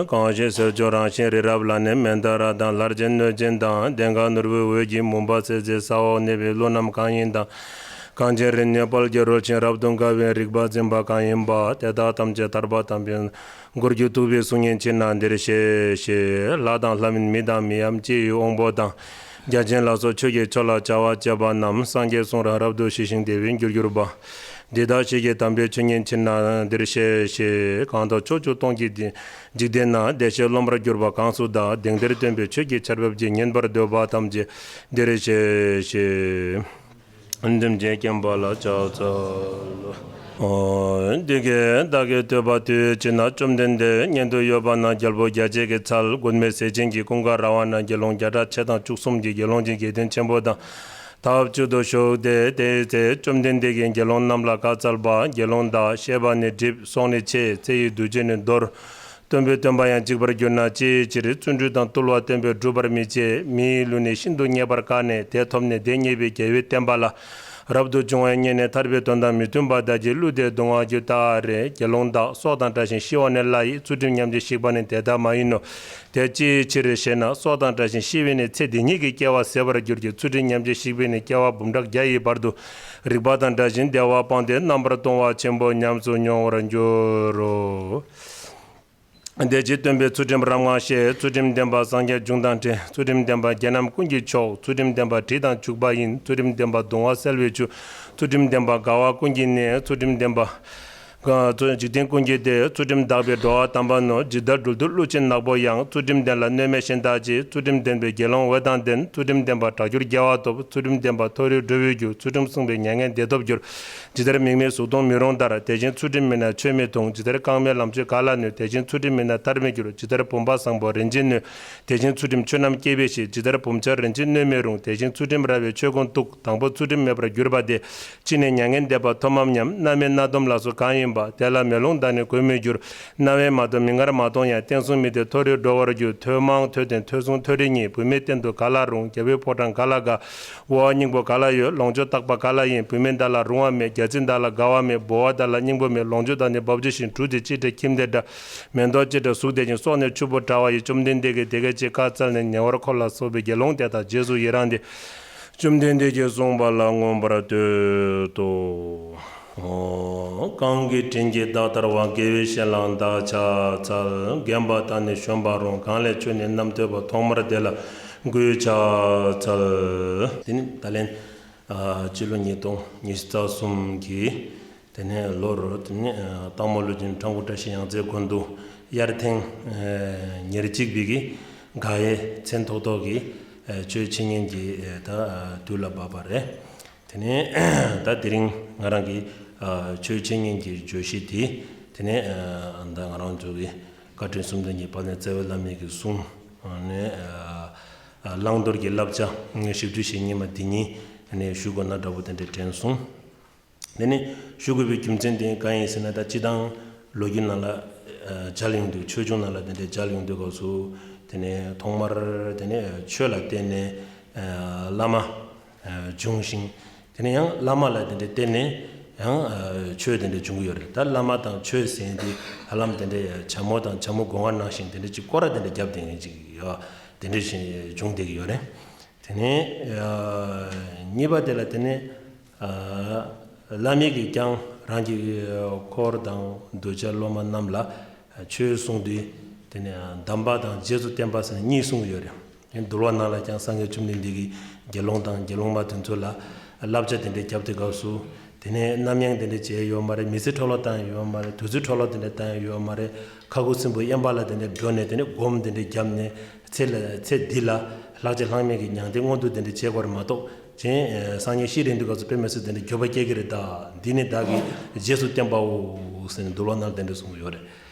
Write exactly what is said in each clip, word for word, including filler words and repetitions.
གང་ཞིག་གསེར་མཆོག་རང་བཞིན་རི་རབ་ལ་ནི། མནྡ་ར་དང་ལྷར་བཅས་གནོད་སྦྱིན་དང་། གདེངས་ཀ་ནོར་བུའི་འོད་ཀྱིས་མུན་པ་སེལ་མཛད། ས་འོག་གནས་པའི་ཀླུ་རྣམས་གང་ཡིན་དང་། གངས་ཅན་རི་ནས་དཔལ་གྱི་རོལ་ཆེན་རབ་ཏུ་དགའ་བའི། རིག་པ་འཛིན་པ་གང་ཡིན་པ། དེ་དག་ཐམས་ཅད་ཐར་པ་དམ་པའི། མགུར་གྱི་ཐུག་པའི་གསུང་སྙན་ཕྱིར་ན་འདིར་གཤེགས་ཤིག། ལྷ་དང་ལྷ་མིན་མི་དང་མི་འམ་ཅི་ཡི་དབང་པོ་དང་། རྒྱལ་ཆེན་ལ་སོགས་ཆོས་ཀྱི་མཆོག་ལ་བྱ་བ་བྱེད་པ་རྣམས། སངས་རྒྱས་གསུང་རབ་རབ་ཏུ་ཞི་ཞིང་བདེ་བའི་རྒྱུར་གྱུར་པ། འདི་དག་ཞིག་གིས་དམ་པའི་ཆོས་ཉན་ཕྱིར་ན་འདིར་གཤེགས་ཤིག། གང་དག་ཕྱོགས་བཅུ་སྟོང་གི་འཇིག་རྟེན་ན། བདེ་གཤེགས་སློབ་མར་གྱུར་པ་གང་སུ་དག། དེང་འདིར་སྟོན་པའི་ཆོས་ཀྱི་ཆར་འབེབས་ཀྱིས། ཉན་པར་འདོད་པ་ཐམས་ཅད་འདིར་གཤེགས་ཤིག། ཐམས་ཅད་མཁྱེན་པ་ལ་ཕྱག་འཚལ་ལོ། འདི་སྐད་བདག་གིས་ཐོས་པ་དུས་གཅིག་ན། བཅོམ་ལྡན་འདས་མཉན་དུ་ཡོད་པ་ན། རྒྱལ་པོ་རྒྱལ་བྱེད་ཀྱི་ཚལ་མགོན་མེད་ཟས་སྦྱིན་གྱི་ཀུན་དགའ་ར་བ་ན། དགེ་སློང་བརྒྱ་ཕྲག་ཕྱེད་དང་བཅུ་གསུམ་གྱིས། དགེ་སློང་གི་དགེ་འདུན་ཆེན་པོ་དང་ཐབས་གཅིག་ཏུ་བཞུགས་ཏེ། དེའི་ཚེ་བཅོམ་ལྡན་འདས་ཀྱིས་དགེ་སློང་རྣམས་ལ་བཀའ་སྩལ་པ། དགེ་སློང་དག། བཤེས་པ་ནི་གྲིབ། སྲོག་ནི་ཆད། ཚེ་ཡི་དུས་ཆེན་ནི་འདོར། སྟོན་པའི་སྟོན་པ་ཡང་འཇིག་པར་གྱུར་ན་ཅིའི་ཕྱིར། བརྩོན་འགྲུས་དང་བཏུལ་བ་བསྟན་པས་སྒྲུབ་པར་མི་བྱེད། མིའི་ལུས་ནི་ཤིན་ཏུ་རྙེད་པར་དཀའ་ནས། དེ་ཐོབ་ནས་དེ་རྙེད་པའི་དགེ་བའི་བསྟན་པ་ལ་རབ་ཏུ་བྱུང་བས་རྙེད་ནས་ཐར་པའི་དོན་དང་མི་མཐུན་པ་དག་གིས་བསླུས་ཏེ་གདུང་བར་འགྱུར་ཏ་རེ། དགེ་སློང་དག། སྲོག་དང་བྲལ་ཞིང་ཤི་བ་ནི་སླ་ཡི། ཚུལ་ཁྲིམས་ཉམས་ཀྱིས་ཞིག་པ་ནི་དེ་ལྟ་མ་ཡིན་ནོ། དེ་ཅིའི་ཕྱིར་ཞེ་ན། སྲོག་དང་བྲལ་ཞིང་ཤི་བས་ནི་ཚེ་འདི་ཉིད་ཀྱི་སྐྱེ་བ་ཟད་པར་འགྱུར་གྱི། ཚུལ་ཁྲིམས་ཉམས་ཀྱིས་ཞིག་པས་ནི་སྐྱེ་བ་འབུམ་ཕྲག་བརྒྱ་ཡི་བར་དུ་རིག་པ་དང་བྲལ་ཞིང་བདེ་བ་སྤངས་ཏེ་རྣམ་པར་ལྟུང་བ་ཆེན་པོ་ཉམས་སུ་མྱོང་བར་འགྱུར་རོ། དེ་ཕྱིར་སྟོན་པས་ཚུལ་ཁྲིམས་རབ་བསྔགས་ཤིང་། ཚུལ་ཁྲིམས་ལྡན་པ་སངས་རྒྱས་འབྱུང་དང་འཕྲད། ཚུལ་ཁྲིམས་ལྡན་པ་རྒྱལ་རྣམས་ཀུན་གྱི་མཆོག། ཚུལ་ཁྲིམས་ལྡན་པ་དྲི་དང་བྱུག་པ་ཡིན། ཚུལ་ཁྲིམས་ལྡན་པ་གདུང་བ་སེལ་བའི་ཆུ། ཚུལ་ཁྲིམས་ལྡན་པ་དགའ་བ་ཀུན་གྱི་གནས། ཚུལ་ཁྲིམས་ལྡན་པ་འཇིག་རྟེན་ཀུན་གྱི་སྡེ། ཚུལ་ཁྲིམས་དག་པས་འགྲོ་བ་དམ་པ་ནོར། ཇི་ལྟར་སྦྲུལ་དུ་ཀླུ་ཆེན་ནག་པོ་ཡང་། ཚུལ་ཁྲིམས་ལྡན་ལ་གནོད་མེད་གཞན་དག་ཅི། ཚུལ་ཁྲིམས་ལྡན་པས་དགེ་སློང་འོད་དང་ལྡན། ཚུལ་ཁྲིམས་ལྡན་པ་དྲག་གྱུར་དགེ་བ་ཐོབ། ཚུལ་ཁྲིམས་ལྡན་པ་མཐོ་རིས་འགྲོ་བའི་རྒྱུ། ཚུལ་ཁྲིམས་བསྲུངས་པས་མྱ་ངན་འདས་ཐོབ་འགྱུར། ཇི་ལྟར་མིག་མེད་གཟུགས་མཐོང་མི་རུང་ལྟར། དེ་བཞིན་ཚུལ་ཁྲིམས་མེད་ན་ཆོས་མི་མཐོང་། ཇི་ལྟར་རྐང་མེད་ལམ་ཆོད་ག་ལ་ནུས། དེ་བཞིན་ཚུལ་ཁྲིམས་མེད་ན་མཐར་མི་འགྱུར། ཇི་ལྟར་བུམ་པ་བཟང་པོ་རིན་ཆེན་སྣོད། དེ་བཞིན་ཚུལ་ཁྲིམས་ཆོས་རྣམས་སྐྱེད་པའི་གཞི། ཇི་ལྟར་བུམ་ཆགས་རིན་ཆེན་སྣོད་མི་རུང་། དེ་བཞིན་ཚུལ་ཁྲིམས་ར་བས་ཆོས་ཀུན་སྡུག། དང་པོ་ཚུལ་ཁྲིམས་མེད་པར་གྱུར་པ་དེ། ཅི་ནས་མྱ་ངན་འདས་པ་ཐོབ་མམ་སྙམ། རྣ་མེད་རྣ་སྟོང་ལ་སོགས་གང་ཡིན་པ། དེ་ལ་མེ་ལོང་དག་ནི་གོས་མི་འགྱུར། རྣ་བས་མ་ཐོས་མིག་སྔར་མ་མཐོང་ཡང་། བསྟན་སྲུང་མི་དེ་མཐོ་རིས་འགྲོ་བར་འགྱུར། ཐོས་མང་ཐོས་ལྡན་ཐོས་སྲུང་མཐོ་རིས་གཉིས། བུད་མེད་སྟེང་དུ་ག་ལ་རུང་། རྒྱལ་པོའི་ཕོ་བྲང་ག་ལ་དགའ། དབུ་བ་སྙིང་པོ་ག་ལ་ཡོད། ལོངས་སྤྱོད་རྟག་པ་ག་ལ་ཡིན། བུད་མེད་བདག་ལ་རུང་བ་མེད། རྒྱལ་བྱེད་བདག་ལ་དགའ་བ་མེད། སྦོ་བ་བདག་ལ་སྙིང་པོ་མེད། ལོངས་སྤྱོད་བདག་ནི་རྦབ་ཆུ་བཞིན། གྲུ་དེ་ཅི་འདྲ་ཁྱིམ་དེ་འདྲ། མེ་ཏོག་ཅི་འདྲ་གཟུགས་དེ་བཞིན། སྲོག་ནི་ཆུ་བུར་འདྲ་བ་ཡི། བཅོམ་ལྡན་འདས་ཀྱིས་དེ་སྐད་ཅེས་བཀའ་སྩལ་ནས། ཉེ་བར་འཁོར་ལ་སོགས་པའི་དགེ་སློང་དེ་དག་རྗེས་སུ་ཡི་རངས་ཏེ། བཅོམ་ལྡན་འདས་ཀྱིས་གསུངས་པ་ལ་མངོན་པར་བསྟོད་དོ། གང་གི་དྲིན་གྱིས་བདག་ཐར་བ། དགེ་བའི་བཤེས་ལ་བདག་ཕྱག་འཚལ། རྒན་པ་དག་ནི་གཞོན་པར་རུང་། གང་ལས་ཆོས་ནི་རྣམས་ཐོས་པ། ཐོག་མར་དེ་ལ་གུས་ཕྱག་འཚལ། དེ་ནི་ད་ལན་སྤྱི་ལོ་ཉིས་སྟོང་ཉི་ཤུ་རྩ་གསུམ་གྱི་དེ་ནས་ལོར་དེ་ནས་སྟག་མོ་ཀླུ་ཆེན་འཕྲང་སྒོ་བཀྲ་ཤིས་ཡང་རྩེའི་དགོན་དུ་དབྱར་ཐེངས་ཉེར་གཅིག་པའི་གི་དགའ་བའི་མཚན་ཐོག་ཐོག་གི་ཆོས་འཆད་ཉན་གྱི་ད་དུས་ལ་བབ་པ་རེད། དེ་ནས་ད་དེ་རིང་ང་རང་གི་ཆོས་འཆད་ཉན་གྱི་བརྗོད་གཞི་དེ་དེ་ནས་ད་ང་རང་ཚོ་གི་བཀའ་དྲིན་གསུམ་ལྡན་གྱི་དཔལ་ལྡན་རྩ་བའི་བླ་མའི་གི་གསུང་ནས་བླང་དོར་གྱི་བསླབ་བྱ་བཞི་བཅུ་ཞེ་གཉིས་མ་དེ་ཉིད་ནས་ཞུ་དགོས་ན་འདྲ་པོ་དེ་འདྲ་དྲན་སོང་། དེ་ནི་ཞུ་དགོས་པའི་རྒྱུ་མཚན་དེ་གང་ཡིན་ཟེར་ན། ད་སྤྱི་བཏང་ལོ་རྒྱུས་ནང་ལ་མཇལ་ཡོང་དུས། ཆོས་འབྱུང་ནང་ལ་དེ་འདྲའི་མཇལ་ཡོང་དུས་སྐབས་སུ། དེ་ནི་ཐོག་མར་དེ་ནི་ཆོས་ལ་བརྟེན་ནས་བླ་མ་བྱུང་ཞིང་། དེ་ནི་ཡང་བླ་མ་ལ་དེ་འདྲའི་བརྟེན་ནས་ཡང་ཆོས་དེ་འདྲ་བྱུང་གི་ཡོད་རེད། ད་བླ་མ་དང་ཆོས་ཟེར་དེ་ཧ་ལམ་དེ་འདྲའི་བྱ་མོ་དང་བྱ་མོ་སྒོ་ང་ནང་བཞིན་དེ་འདྲ་ཅིག་སྐོར་ར་དེ་འདྲ་རྒྱབ་བསྡད་མཁན་ཅིག་ཡོད། དེ་འདྲ་ཞིག་བྱུང་བསྡད་ཀྱི་ཡོད་རེད། དེ་ནས་གཉིས་པ་དེ་ལ་དེ་ནས་བླ་མས་ཀྱིས་ཀྱང་རང་གི་འཁོར་དང་གདུལ་བྱ་སློབ་མ་རྣམས་ལ་ཆོས་གསུངས་དུས། དེ་ནས་གདམས་པ་དང་རྗེས་སུ་བསྟན་པ་ཟེར་ནས་གཉིས་གསུངས་ཡོད་རེད། འདུལ་བ་ནང་ལ་ཀྱང་སངས་རྒྱས་བཅོམ་ལྡན་འདས་ཀྱིས་དགེ་སློང་དང་དགེ་སློང་མ་དེ་ཚོ་ལ་བསླབ་བྱ་དེ་འདྲ་བརྒྱབ་དུས་སྐབས་སུ། དེ་ནས་རྣམ་གཡེང་དེ་འདྲ་བྱས་ཡོད་མ་རེད། མི་ཚེ་འཕྲོ་བརླག་བཏང་ཡོད་མ་རེད། དུས་ཚོད་འཕྲོ་བརླག་དེ་འདྲ་བཏང་ཡོད་མ་རེད། ཁ་ཁུ་སིམ་པོ་དབེན་པ་ལ་དེ་འདྲ་འགྲོ་ནས་དེ་འདྲ་སྒོམ་དེ་འདྲ་བརྒྱབ་ནས། ཚེ་ལ་ཚེ་འདི་ལ་ལྷག་བཅས་ལྷག་མེད་ཀྱི་མྱང་འདས་མངོན་དུ་དེ་འདྲ་བྱེད་དགོས་རེད་མ་གཏོགས། གཞན་སངས་རྒྱས་ཤི་རན་དུས་སྐབས་སུ་དཔེ་མི་སྲིད་དེ་འདྲ་འགྱོད་པ་སྐྱེ་གི་རེད། ད་འདི་ནི་བདག་གིས་རྗེས་སུ་བསྟན་པའོ་ཟེར་ནས་འདུལ་བ་ནང་དེ་འདྲ་གསུངས་ཡོད་རེད།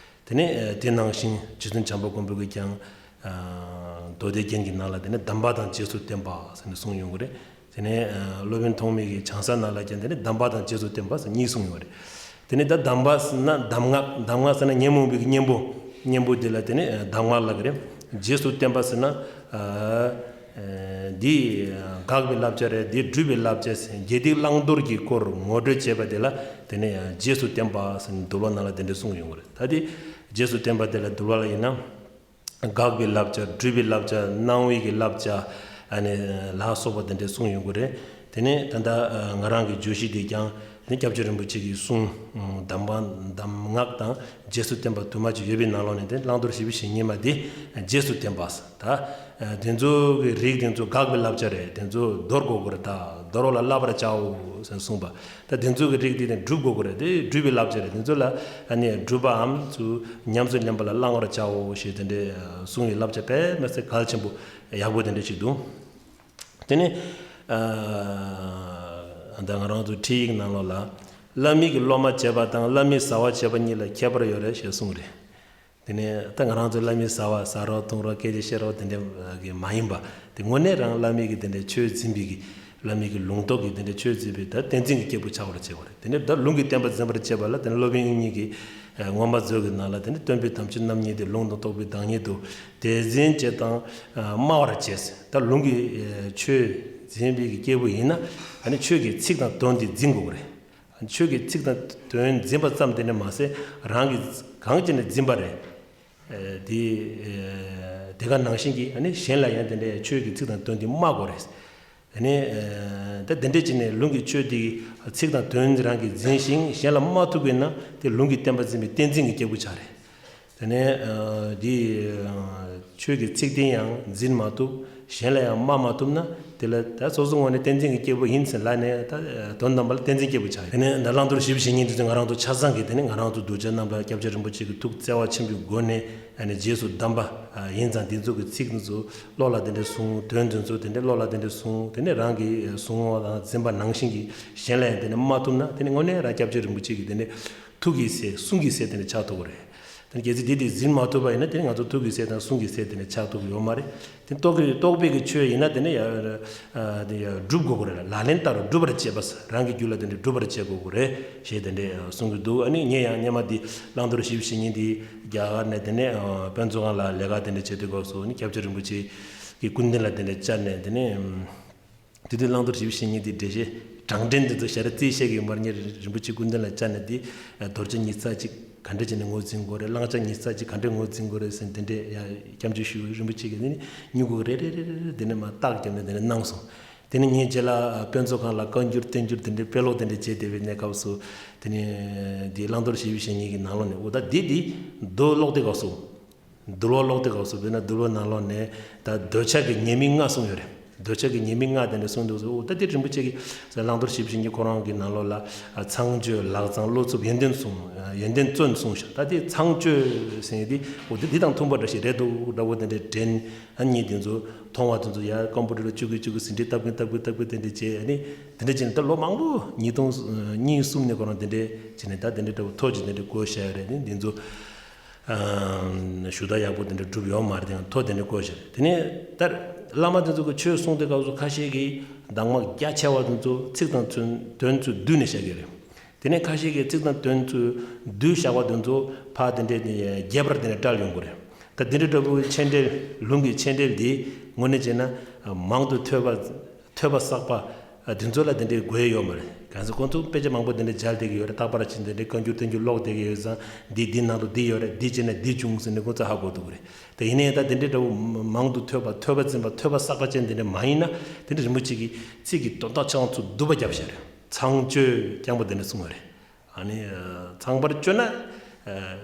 དེ་ནས་དེ་ནང་བཞིན་རྗེ་བཙུན་བྱམས་པ་མགོན་པོ་གིས་ཀྱང་མདོ་སྡེ་རྒྱན་གྱི་ནང་ལ་དེ་ནས་གདམས་པ་དང་རྗེས་སུ་བསྟན་པ་ཟེར་ནས་གསུངས་ཡོང་གི་རེད། དེ་ནས་སློབ་དཔོན་ཐོགས་མེད་ཀྱི་བྱང་ས་ནང་ལ་ཀྱང་དེ་ནས་གདམས་པ་དང་རྗེས་སུ་བསྟན་པ་ཟེར་གཉིས་གསུངས་ཡོད་རེད། དེ་ནས་ད་གདམས་པ་ཟེར་ན་གདམས་ངག་གདམས་ངག་ཟེར་ན་ཉོན་མོངས་པའི་གཉེན་པོ། གཉེན་པོ་དེ་ལ་དེ་ནས་གདམས་ངག་ལབ་ཀྱི་རེད། རྗེས་སུ་བསྟན་པ་ཟེར་ན་འདི་དགག་པའི་བསླབ་བྱ་རེད། འདི་སྒྲུབ་པའི་བསླབ་བྱ་ཟེར། དགེ་སྡིག་བླང་དོར་གྱི་སྐོར་ངོ་སྤྲོད་བྱས་པ་དེ་ལ་དེ་ནས་རྗེས་སུ་བསྟན་པ་ཟེར་ནས་འདུལ་བ་ནང་ལ་དེ་འདྲ་གསུངས་ཡོང་གི་རེད། ད་དེ་རྗེས་སུ་བསྟན་པ་དེ་ལ་འདུལ་བ་ལ་ཡིན་ན། དགག་པའི་བསླབ་བྱ། སྒྲུབ་པའི་བསླབ་བྱ། སྣང་བའི་གི་བསླབ་བྱ། ཨ་ནི་ལ་སོགས་པ་དེ་འདྲས་གསུངས་ཡོང་གི་རེད། དེ་ནས་ད་ལྟ་ང་རང་གི་བརྗོད་གཞི་དེ་ཀྱང་ནི་སྐྱབས་རྗེ་རིན་པོ་ཆེ་གི་གསུང་གདམས་པ་གདམས་ངག་དང་རྗེས་སུ་བསྟན་པ་དུ་མ་ཅིག་ཡོད་པའི་ནང་ལོགས་ནས་དེ་བླང་དོར་ཞི་བའི་གཞི་གཉིས་མ་དེ་རྗེས་སུ་བསྟན་པ། ད་དེ་ཚོ་གི་རིགས་དེ་ཚོ་དགག་པའི་བསླབ་བྱ་རེད། དེ་ཚོ་དོར་དགོས་ཀྱི་རེད། ད་དོར་བ་ལ་བསླབ་པར་བྱའོ་ཟེར་གསུངས་པ། ད་དེ་ཚོ་གི་རིགས་དེ་ནི་སྒྲུབ་དགོས་ཀྱི་རེད། དེ་སྒྲུབ་པའི་བསླབ་བྱ་རེད། དེ་ཚོ་ལ་ཨ་ནི་སྒྲུབ་པའམ་ཚུ་ཉམས་སུ་ལེན་པ་ལ་བླང་བར་བྱའོ་ཞེས་དེ་འདྲའི་གསུང་བའི་བསླབ་བྱ་དཔེ་མི་སྲིད་གལ་ཆེན་པོ་ཡག་པོ་དེ་འདྲ་ཞིག་འདུག་དེ་ནི་ད་ང་རང་ཚོ་ཁྲིད་ཡིག་ནང་ལོགས་ལ་བླ་མའི་གི་སློབ་མ་བྱེད་པ་དང་བླ་མའི་བཟའ་བ་བྱེད་པ་གཉིས་ལ་ཁྱད་པར་ཡོད་རེད་ཞེས་གསུངས་རེད། དེ་ནས་ད་ང་རང་ཚོ་བླ་མའི་བཟའ་བ་ཟ་རོགས་འཐུང་རོགས་སྐད་ཆ་བཤད་རོགས་དེ་འདྲ་གི་མ་ཡིན་པ། དེ་དངོས་གནས་རང་བླ་མའི་གི་དེ་འདྲའི་ཆོས་འཛིན་པའི་གི་བླ་མའི་གི་ལུང་རྟོགས་ཀྱི་དེ་འདྲའི་ཆོས་འཛིན་པའི་ད་བསྟན་འཛིན་གྱི་སྐྱེས་བུ་ཆགས་པར་བྱེད་པ་རེད། དེ་ནས་ད་ལུང་གི་བསྟན་པ་འཛིན་པར་བྱེད་པ་ལ་དེ་ནས་སློབ་དཔོན་དབྱིག་གཉེན་གྱི་མངོན་པ་མཛོད་ཀྱི་ནང་ལ་དེ་ནས་སྟོན་པའི་དམ་ཆོས་རྣམ་གཉིས་ཏེ། ལུང་དང་རྟོགས་པའི་བདག་ཉིད་དུ། དེ་འཛིན་བྱེད་དང་སྨྲ་བར་བྱེད། ད་ལུང་གི་ཆོས་འཛིན་པའི་གི་སྐྱེས་བུ་ཡིན་ན་ཨ་ནི་ཆོས་ཀྱི་ཚིག་དང་དོན་དེ་འཛིན་དགོས་ཀྱི་རེད། ཆོས་ཀྱི་ཚིག་དང་དོན་འཛིན་པ་ཙམ་དེ་ནས་མ་ཟད་རང་གིས་གང་བྱས་ནས་འཛིན་པ་རེད། དེ་དེ་ག་ནང་བཞིན་གྱིས་ཨ་ནི་གཞན་ལ་ཡང་དེ་འདྲའི་ཆོས་ཀྱི་ཚིག་དང་དོན་དེ་སྨྲ་དགོས་རེད། ཨ་ནི་ད་དེ་འདྲས་བྱས་ནས་ལུང་གི་ཆོས་དེ་ཚིག་དང་དོན་རང་གིས་འཛིན་ཞིང་གཞན་ལ་སྨྲ་ཐུབ་པས་ན་དེ་ལུང་གི་བསྟན་པ་འཛིན་པའི་བསྟན་འཛིན་གྱི་སྐྱེས་བུ་ཆགས་རེད། དེ་ནས་འདི་ཆོས་ཀྱི་ཚིག་དེ་ཡང་འཛིན་མ་ཐུབ། གཞན་ལ་ཡང་སྨྲ་མ་ཐུབ་ན་དེ་ལ་ད་སོ་སོ་ངོས་ནས་བསྟན་འཛིན་གྱི་སྐྱེས་བུ་ཡིན་ཟེར་ལབ་ནས་ད་དོན་དམ་པར་བསྟན་འཛིན་སྐྱེས་བུ་ཆགས་ཡོད། དེ་ནས་ད་བླང་དོར་ཞི་བའི་གཞི་གཉིས་འདི་ཚོ་ང་རང་ཚོ་ཆ་ཚང་གི་དེ་ནས་ང་རང་ཚོ་གདུལ་བྱ་རྣམས་ལ་སྐྱབས་རྗེ་རིན་པོ་ཆེ་གི་ཐུགས་བརྩེ་བ་ཆེན་པོའི་སྒོ་ནས་ཨ་ནི་རྗེས་སུ་གདམས་པ་ཡིན་ཙང་འདི་ཚོ་གི་ཚིག་འདི་ཚོ་བློ་ལ་དེ་འདྲས་བཟུང་། དོན་འདི་ཚོ་དེ་འདྲས་བློ་ལ་དེ་འདྲས་བཟུང་། དེ་ནས་རང་གིས་བཟུང་བ་དང་འཛིན་པ་ནང་བཞིན་གྱི་གཞན་ལ་ཡང་དེ་ནས་སྨྲ་ཐུབ་ན་དེ་ནས་དངོས་གནས་རང་སྐྱབས་རྗེ་རིན་པོ་ཆེ་གི་དེ་ནས་ཐུགས་ཀྱི་སྲས་གསུང་གི་སྲས་དེ་འདྲས་ཆགས་ཐུབ་ཀྱི་རེད། དེ་ནས་གལ་སྲིད་དེ་དེ་འཛིན་མ་ཐུབ་པ་ཡིན་ན་དེ་ནི་ང་ཚོ་ཐུགས་ཀྱི་སྲས་དང་གསུང་གི་སྲས་དེ་ནི་ཆགས་ཐུབ་ཡོད་མ་རེད། དེ་རྟོགས་ཀྱི་རྟོགས་པའི་གི་ཆོས་ཡིན་ན་དེ་ནི་ཡ་ཨ་དེ་ཡ་སྒྲུབ་དགོས་ཀྱི་རེད། ལག་ལེན་བསྟར་རོགས། སྒྲུབ་པར་བྱེད་པ། རང་གི་རྒྱུད་ལ་དེ་འདྲའི་སྒྲུབ་པར་བྱེད་དགོས་ཀྱི་རེད་ཞེས་དེ་འདྲའི་གསུང་གི་འདུག་ཨ་ནི་ངས་ཡང་སྔོན་མ་འདི་བླང་དོར་ཞི་བའི་གཞི་གཉིས་འདི་རྒྱ་གར་ནས་དེ་ནས་དཔེ་མཛོད་ཁང་ལ་ལས་ཀ་དེ་འདྲ་བྱེད་དུས་སྐབས་སུ་ནི་སྐྱབས་རྗེ་རིན་པོ་ཆེ་གི་སྐུ་མདུན་ལ་དེ་འདྲ་བཅར་ནས་དེ་ནས། དེ་དུས་བླང་དོར་ཞི་བའི་གཞི་གཉིས་དེ་འགྲེལ་བཤད་དྲང་འདྲེན་དེ་ཚོ་ཞལ་རྩིས་བཤད་ཀྱི་ཡོད་མ་རེད། ངས་རིན་པོ་ཆེ་སྐུ་མདུན་ལ་བཅར་ནས་དེ་རྡོ་རྗེ་ཉི་ཤུ་རྩ་གཅིག་ག་འདྲ་བྱས་ནས་ངོས་འཛིན་དགོས་རེད། གླང་ཆེན་ཉི་ཤུ་རྩ་གཅིག་ག་འདྲ་ངོས་འཛིན་དགོས་རེད་ཟེར་དེ་འདྲས་ཡ་སྐྱབས་རྗེ་ཞུ་རིན་པོ་ཆེ་གིས་དེ་ནི་སྨྱུ་གུ་རེ་རེ་རེ་རེ་དེ་ནས་མར་རྟགས་བརྒྱབ་ནས་དེ་ནས་གནང་སོང་། དེ་ནས་ངས་རྗེས་ལ་དཔེ་མཛོད་ཁང་ལ་བཀའ་འགྱུར་བསྟན་འགྱུར་དེ་འདྲའི་དཔེ་ཀློག་དེ་འདྲ་བྱས་བསྡད་པའི་གནས་སྐབས་སུ་དེ་ནས་དེ་བླང་དོར་ཞི་བའི་གཞི་གཉིས་ཀྱི་ནང་ལོགས་ནས་འོ་ད་དེ་དེ་མདོ་ཀློག་དུས་སྐབས་སུ། འདུལ་བ་ཀློག་དུས་སྐབས་སུ་དཔེར་ན་འདུལ་བ་ནང་ལོགས་ནས་ད་འདོད་ཆགས་ཀྱི་ཉེས་དམིགས་ལྔ་གསུངས་ཡོད་རེད། འདོད་ཆགས་ཀྱི་ཉེས་དམིགས་ལྔ་དེ་འདྲ་གསུངས་འདུག་ཟེར། འོ་ད་དེ་རིན་པོ་ཆེ་གིས་བླང་དོར་ཞི་བའི་གཞི་གཉིས་ཁོ་རང་གི་ནང་ལོགས་ལ་ཚངས་སྤྱོད་ལག་བཟང་བློ་འཚུབ་ཡོན་ཏན་གསུངས། ཡོན་ཏན་བརྩོན་གསུངས་ཤག་ད་དེ་ཚངས་སྤྱོད་ཟེར་དེ་འོ་དེ་འདི་དང་མཐུན་པ་འདྲ་ཞིག་རེད་འདུག་འདྲ་བོ་དེ་འདྲ་དྲན། ཨ་གཉིས་དེ་ཚོ་མཐོང་བ་དེ་ཚོ་ཡར་ཀམ་པུ་ཊར་ལ་བཅུག་གི་བཅུག་གི་ཟིན་བྲིས་བཏབ་གི་བཏབ་གི་བཏབ་གི་དེ་འདྲ་བྱས། ཨ་ནི་དེ་འདྲ་བྱས་ནས་ད་ལོ་མང་པོ་ཉིས་སྟོང་གཉིས་གསུམ་ནས་ཁོ་རང་དེ་འདྲ་བྱས་ནས་ད་དེ་འདྲ་འདྲ་བོ་ཐོ་ཅིག་དེ་འདྲ་བཀོད་བཞག་ཡོད་རེད། ཨ་ནི་དེ་ཚོ། ཞུ་དག་ཡག་པོ་དེ་འདྲ་གྲུབ་ཡོད་མ་རེད། དེ་ཡང་ཐོ་དེ་འདྲ་བཀོད་བཞག་དེ་ནས་ད་བླ་མ་དེ་ཚོ་གི་ཆོས་གསུང་དུས་སྐབས་སུ་ཁ་ཤས་ཀྱིས་གདམས་ངག་རྒྱ་ཆེ་བ་དེ་ཚོ་ཚིག་དང་དོན་དོན་ཚོ་བསྡུས་ནས་བཞག་གི་རེད། དེ་ནས་ཁ་ཤས་ཀྱིས་ཚིག་དང་དོན་ཚོ་བསྡུས་བཞག་པ་དེ་ཚོ་ཕར་དེ་འདྲས་རྒྱས་པར་དེ་འདྲས་བཀྲལ་ཡོང་གི་རེད། ད་དེ་འདྲ་འདྲ་བོའི་མཆན་འགྲེལ་ལུང་གི་མཆན་འགྲེལ་འདི་དངོས་གནས་བྱས་ན་མང་དུ་ཐོས་པ། ཐོས་པ་བསགས་པ་དེ་ཚོ་ལ་དེ་འདྲའི་དགོས་ཡོད་མ་རེད། གང་ཟེར་ཁོང་ཚོ་དཔེ་ཆ་མང་པོ་དེ་འདྲ་མཇལ་བསྡད་ཀྱི་ཡོད་རེད། རྟག་པར་ཕྱིན་དེ་འདྲའི་བཀའ་འགྱུར་བསྟན་འགྱུར་ཀློག་བསྡད་ཀྱི་ཡོད་ཙང་འདི་འདི་ནང་དུ་འདི་ཡོད་རེད། འདི་བྱས་ན་འདི་བྱུང་ཟེར་ནས་ཁོང་ཚོ་ཧ་གོ་ཐུབ་ཀྱི་རེད། དེ་ཡིན་ནའི་ད་དེ་འདྲའི་འདྲ་བོ་མང་དུ་ཐོས་པ་ཐོས་པ་འཛིན་པ་ཐོས་པ་བསགས་པ་ཅན་དེ་འདྲ་མ་ཡིན་ན་དེ་འདྲ་རིན་པོ་ཆེ་གིས་ཚིག་གི་དོན་དག་ཆ་ཚང་ཚུར་བསྡུས་པ་བརྒྱབ་བཞག་རེད། ཚངས་སྤྱོད་རྐྱང་པ་དེ་འདྲ་གསུངས་པ་རེད། ཨ་ནི་ཚངས་པར་སྤྱོད་ན་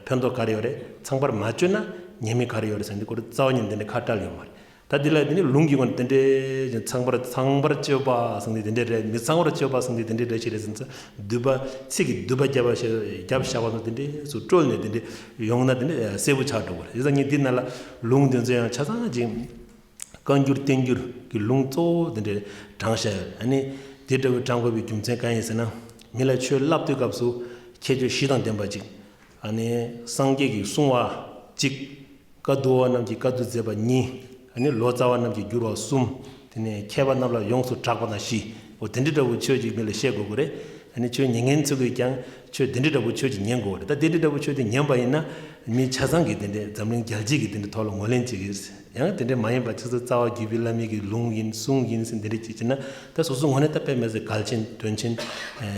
ཕན་ཐོགས་ག་རེ་ཡོད་རེད། ཚངས་པར་མ་སྤྱོད་ན་ཉེས་དམིགས་ག་རེ་ཡོད་རེད་ཟེར་འདི་ཁོ་རང་རྩ་བ་ཉིད་དེ་འདྲ་ཁ་བཀྲལ་ཡོད་མ་རེད། ད་འདི་ལ་འདི་ནི་ལུང་གི་སྒོ་ནས་དེ་འདྲའི་ཚངས་པར་ཚངས་པར་སྤྱོད་པ་ཟེར་འདི་དེ་འདྲ་རེད། མི་ཚངས་པར་སྤྱོད་པ་ཟེར་འདི་དེ་འདྲ་རེད་ཞིག་རེད་ཟེར་ཚེ་བསྡུས་པ་ཚིག་གི་བསྡུས་པ་རྒྱབ་པ་རྒྱབ་བཞག་པ་དང་དེ་འདྲའི་སུ་བཀྲོལ་ནས་དེ་འདྲ་ཡོང་ན་དེ་འདྲ་གསལ་པོ་ཆགས་འགྲོ་གི་རེད། ཡིན་ཙང་ངས་འདི་ནང་ལ་ལུང་དེ་ཚོ་ཡང་ཆ་ཚང་ཅིག་བཀའ་འགྱུར་བསྟན་འགྱུར་གྱི་ལུང་གཙོ་བོ་དེ་འདྲའི་དྲངས་བཞག་ཡོད། ཨ་ནི་དེ་འདྲ་བའི་དྲངས་དགོས་པའི་རྒྱུ་མཚན་གང་ཡིན་ཟེར་ན། མི་ལ་ཆོས་བསླབ་དུས་སྐབས་སུ་ཁྱད་ཆོས་བཞི་དང་ལྡན་པ་ཅིག་ཨ་ནི་སངས་རྒྱས་ཀྱིས་གསུངས་པ་གཅིག་བཀའ་བསྡུ་བ་རྣམས་ཀྱིས་བཀའ་བསྡུ་མཛད་པ་གཉིས། ཨ་ནི་ལོ་ཙཱ་བ་རྣམས་ཀྱིས་བསྒྱུར་བ་གསུམ། དེ་ནས་མཁས་པ་རྣམས་ལ་ཡོངས་སུ་གྲགས་པ་དང་བཞི། འོ་དེ་འདྲའི་འདྲ་བོ་ཆོས་ཅིག་མི་ལ་བཤད་དགོས་ཀྱི་རེད། ཨ་ནི་ཆོས་ཉན་མཁན་ཚོ་གིས་ཀྱང་ཆོས་དེ་འདྲའི་འདྲ་པོ་ཆོས་ཅིག་ཉན་དགོས་པ་རེད། ད་དེ་འདྲའི་འདྲ་པོ་ཆོས་དེ་ཉན་པ་ཡིན་ན་མི་ཆ་ཚང་གིས་དེ་འདྲའི་འཛམ་གླིང་རྒྱལ་སྤྱི་གི་དེ་འདྲའི་ཐོག་ལ་ངོས་ལེན་བྱེད་ཀྱི་ཡོད། ཡང་དེ་འདྲའི་མ་ཡིན་པ་ཁྱེད་ཚོ་རྩ་བ་བརྒྱུད་པའི་བླ་མའི་གི་ལུང་ཡིན་གསུང་ཡིན་ཟེར་འདི་འདྲ་ཅིག་བྱས་ན། ད་སོ་སོ་ངོས་ནས་ད་དཔེ་མི་སྲིད་གལ་ཆེན་དོན་ཆེན་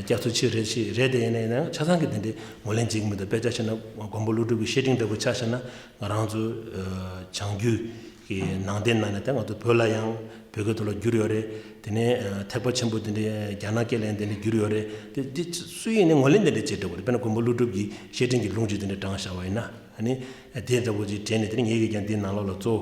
སྐྱབས་སུ་མཆི་རེད་ཤི་རེད། དེ་ཡིན་ན་ཡིན་ན་ཡང་ཆ་ཚང་གིས་དེ་འདྲའི་ངོས་ལེན་བྱེད་ཀྱི་མི་འདུག་དཔེ་ཆ་བཞག་ན་མགོན་པོ་ཀླུ་སྒྲུབ་ཀྱི་བཤེས་སྤྲིང་འདྲ་པོ་ཆ་བཞག་ན། ང་རང་ཚོ་བྱང་རྒྱུད་ཀྱི་ནང་བསྟན་ནང་ནས་ད་ང་ཚོ་བོད་ལ་ཡང་བོད་སྐད་ཐོག་ལ་བསྒྱུར་ཡོད་རེད། དེ་ནས་ཐེག་པ་ཆེན་པོ་དེ་འདྲའི་རྒྱ་ནག་སྐད་ལ་ཡང་དེ་འདྲའི་བསྒྱུར་ཡོད་རེད། དེ་འདི་སུ་ཡིན་ནས་ངོས་ལེན་དེ་འདྲ་བྱེད་འགྲོ་གི་རེད། དཔེར་ན་མགོན་པོ་ཀླུ་སྒྲུབ་ཀྱི་བཤེས་སྤྲིང་གི་ལུང་ཅིག་དེ་འདྲ་དྲངས་བཞག་པ་ཡིན་ན། ཨ་ནི་དེ་འདྲ་པོ་ཅིག་དྲན་ནས། དེ་ནས་ངེད་ཀྱིས་ཀྱང་འདིའི་ནང་ལོགས་ལ་གཙོ་བོ་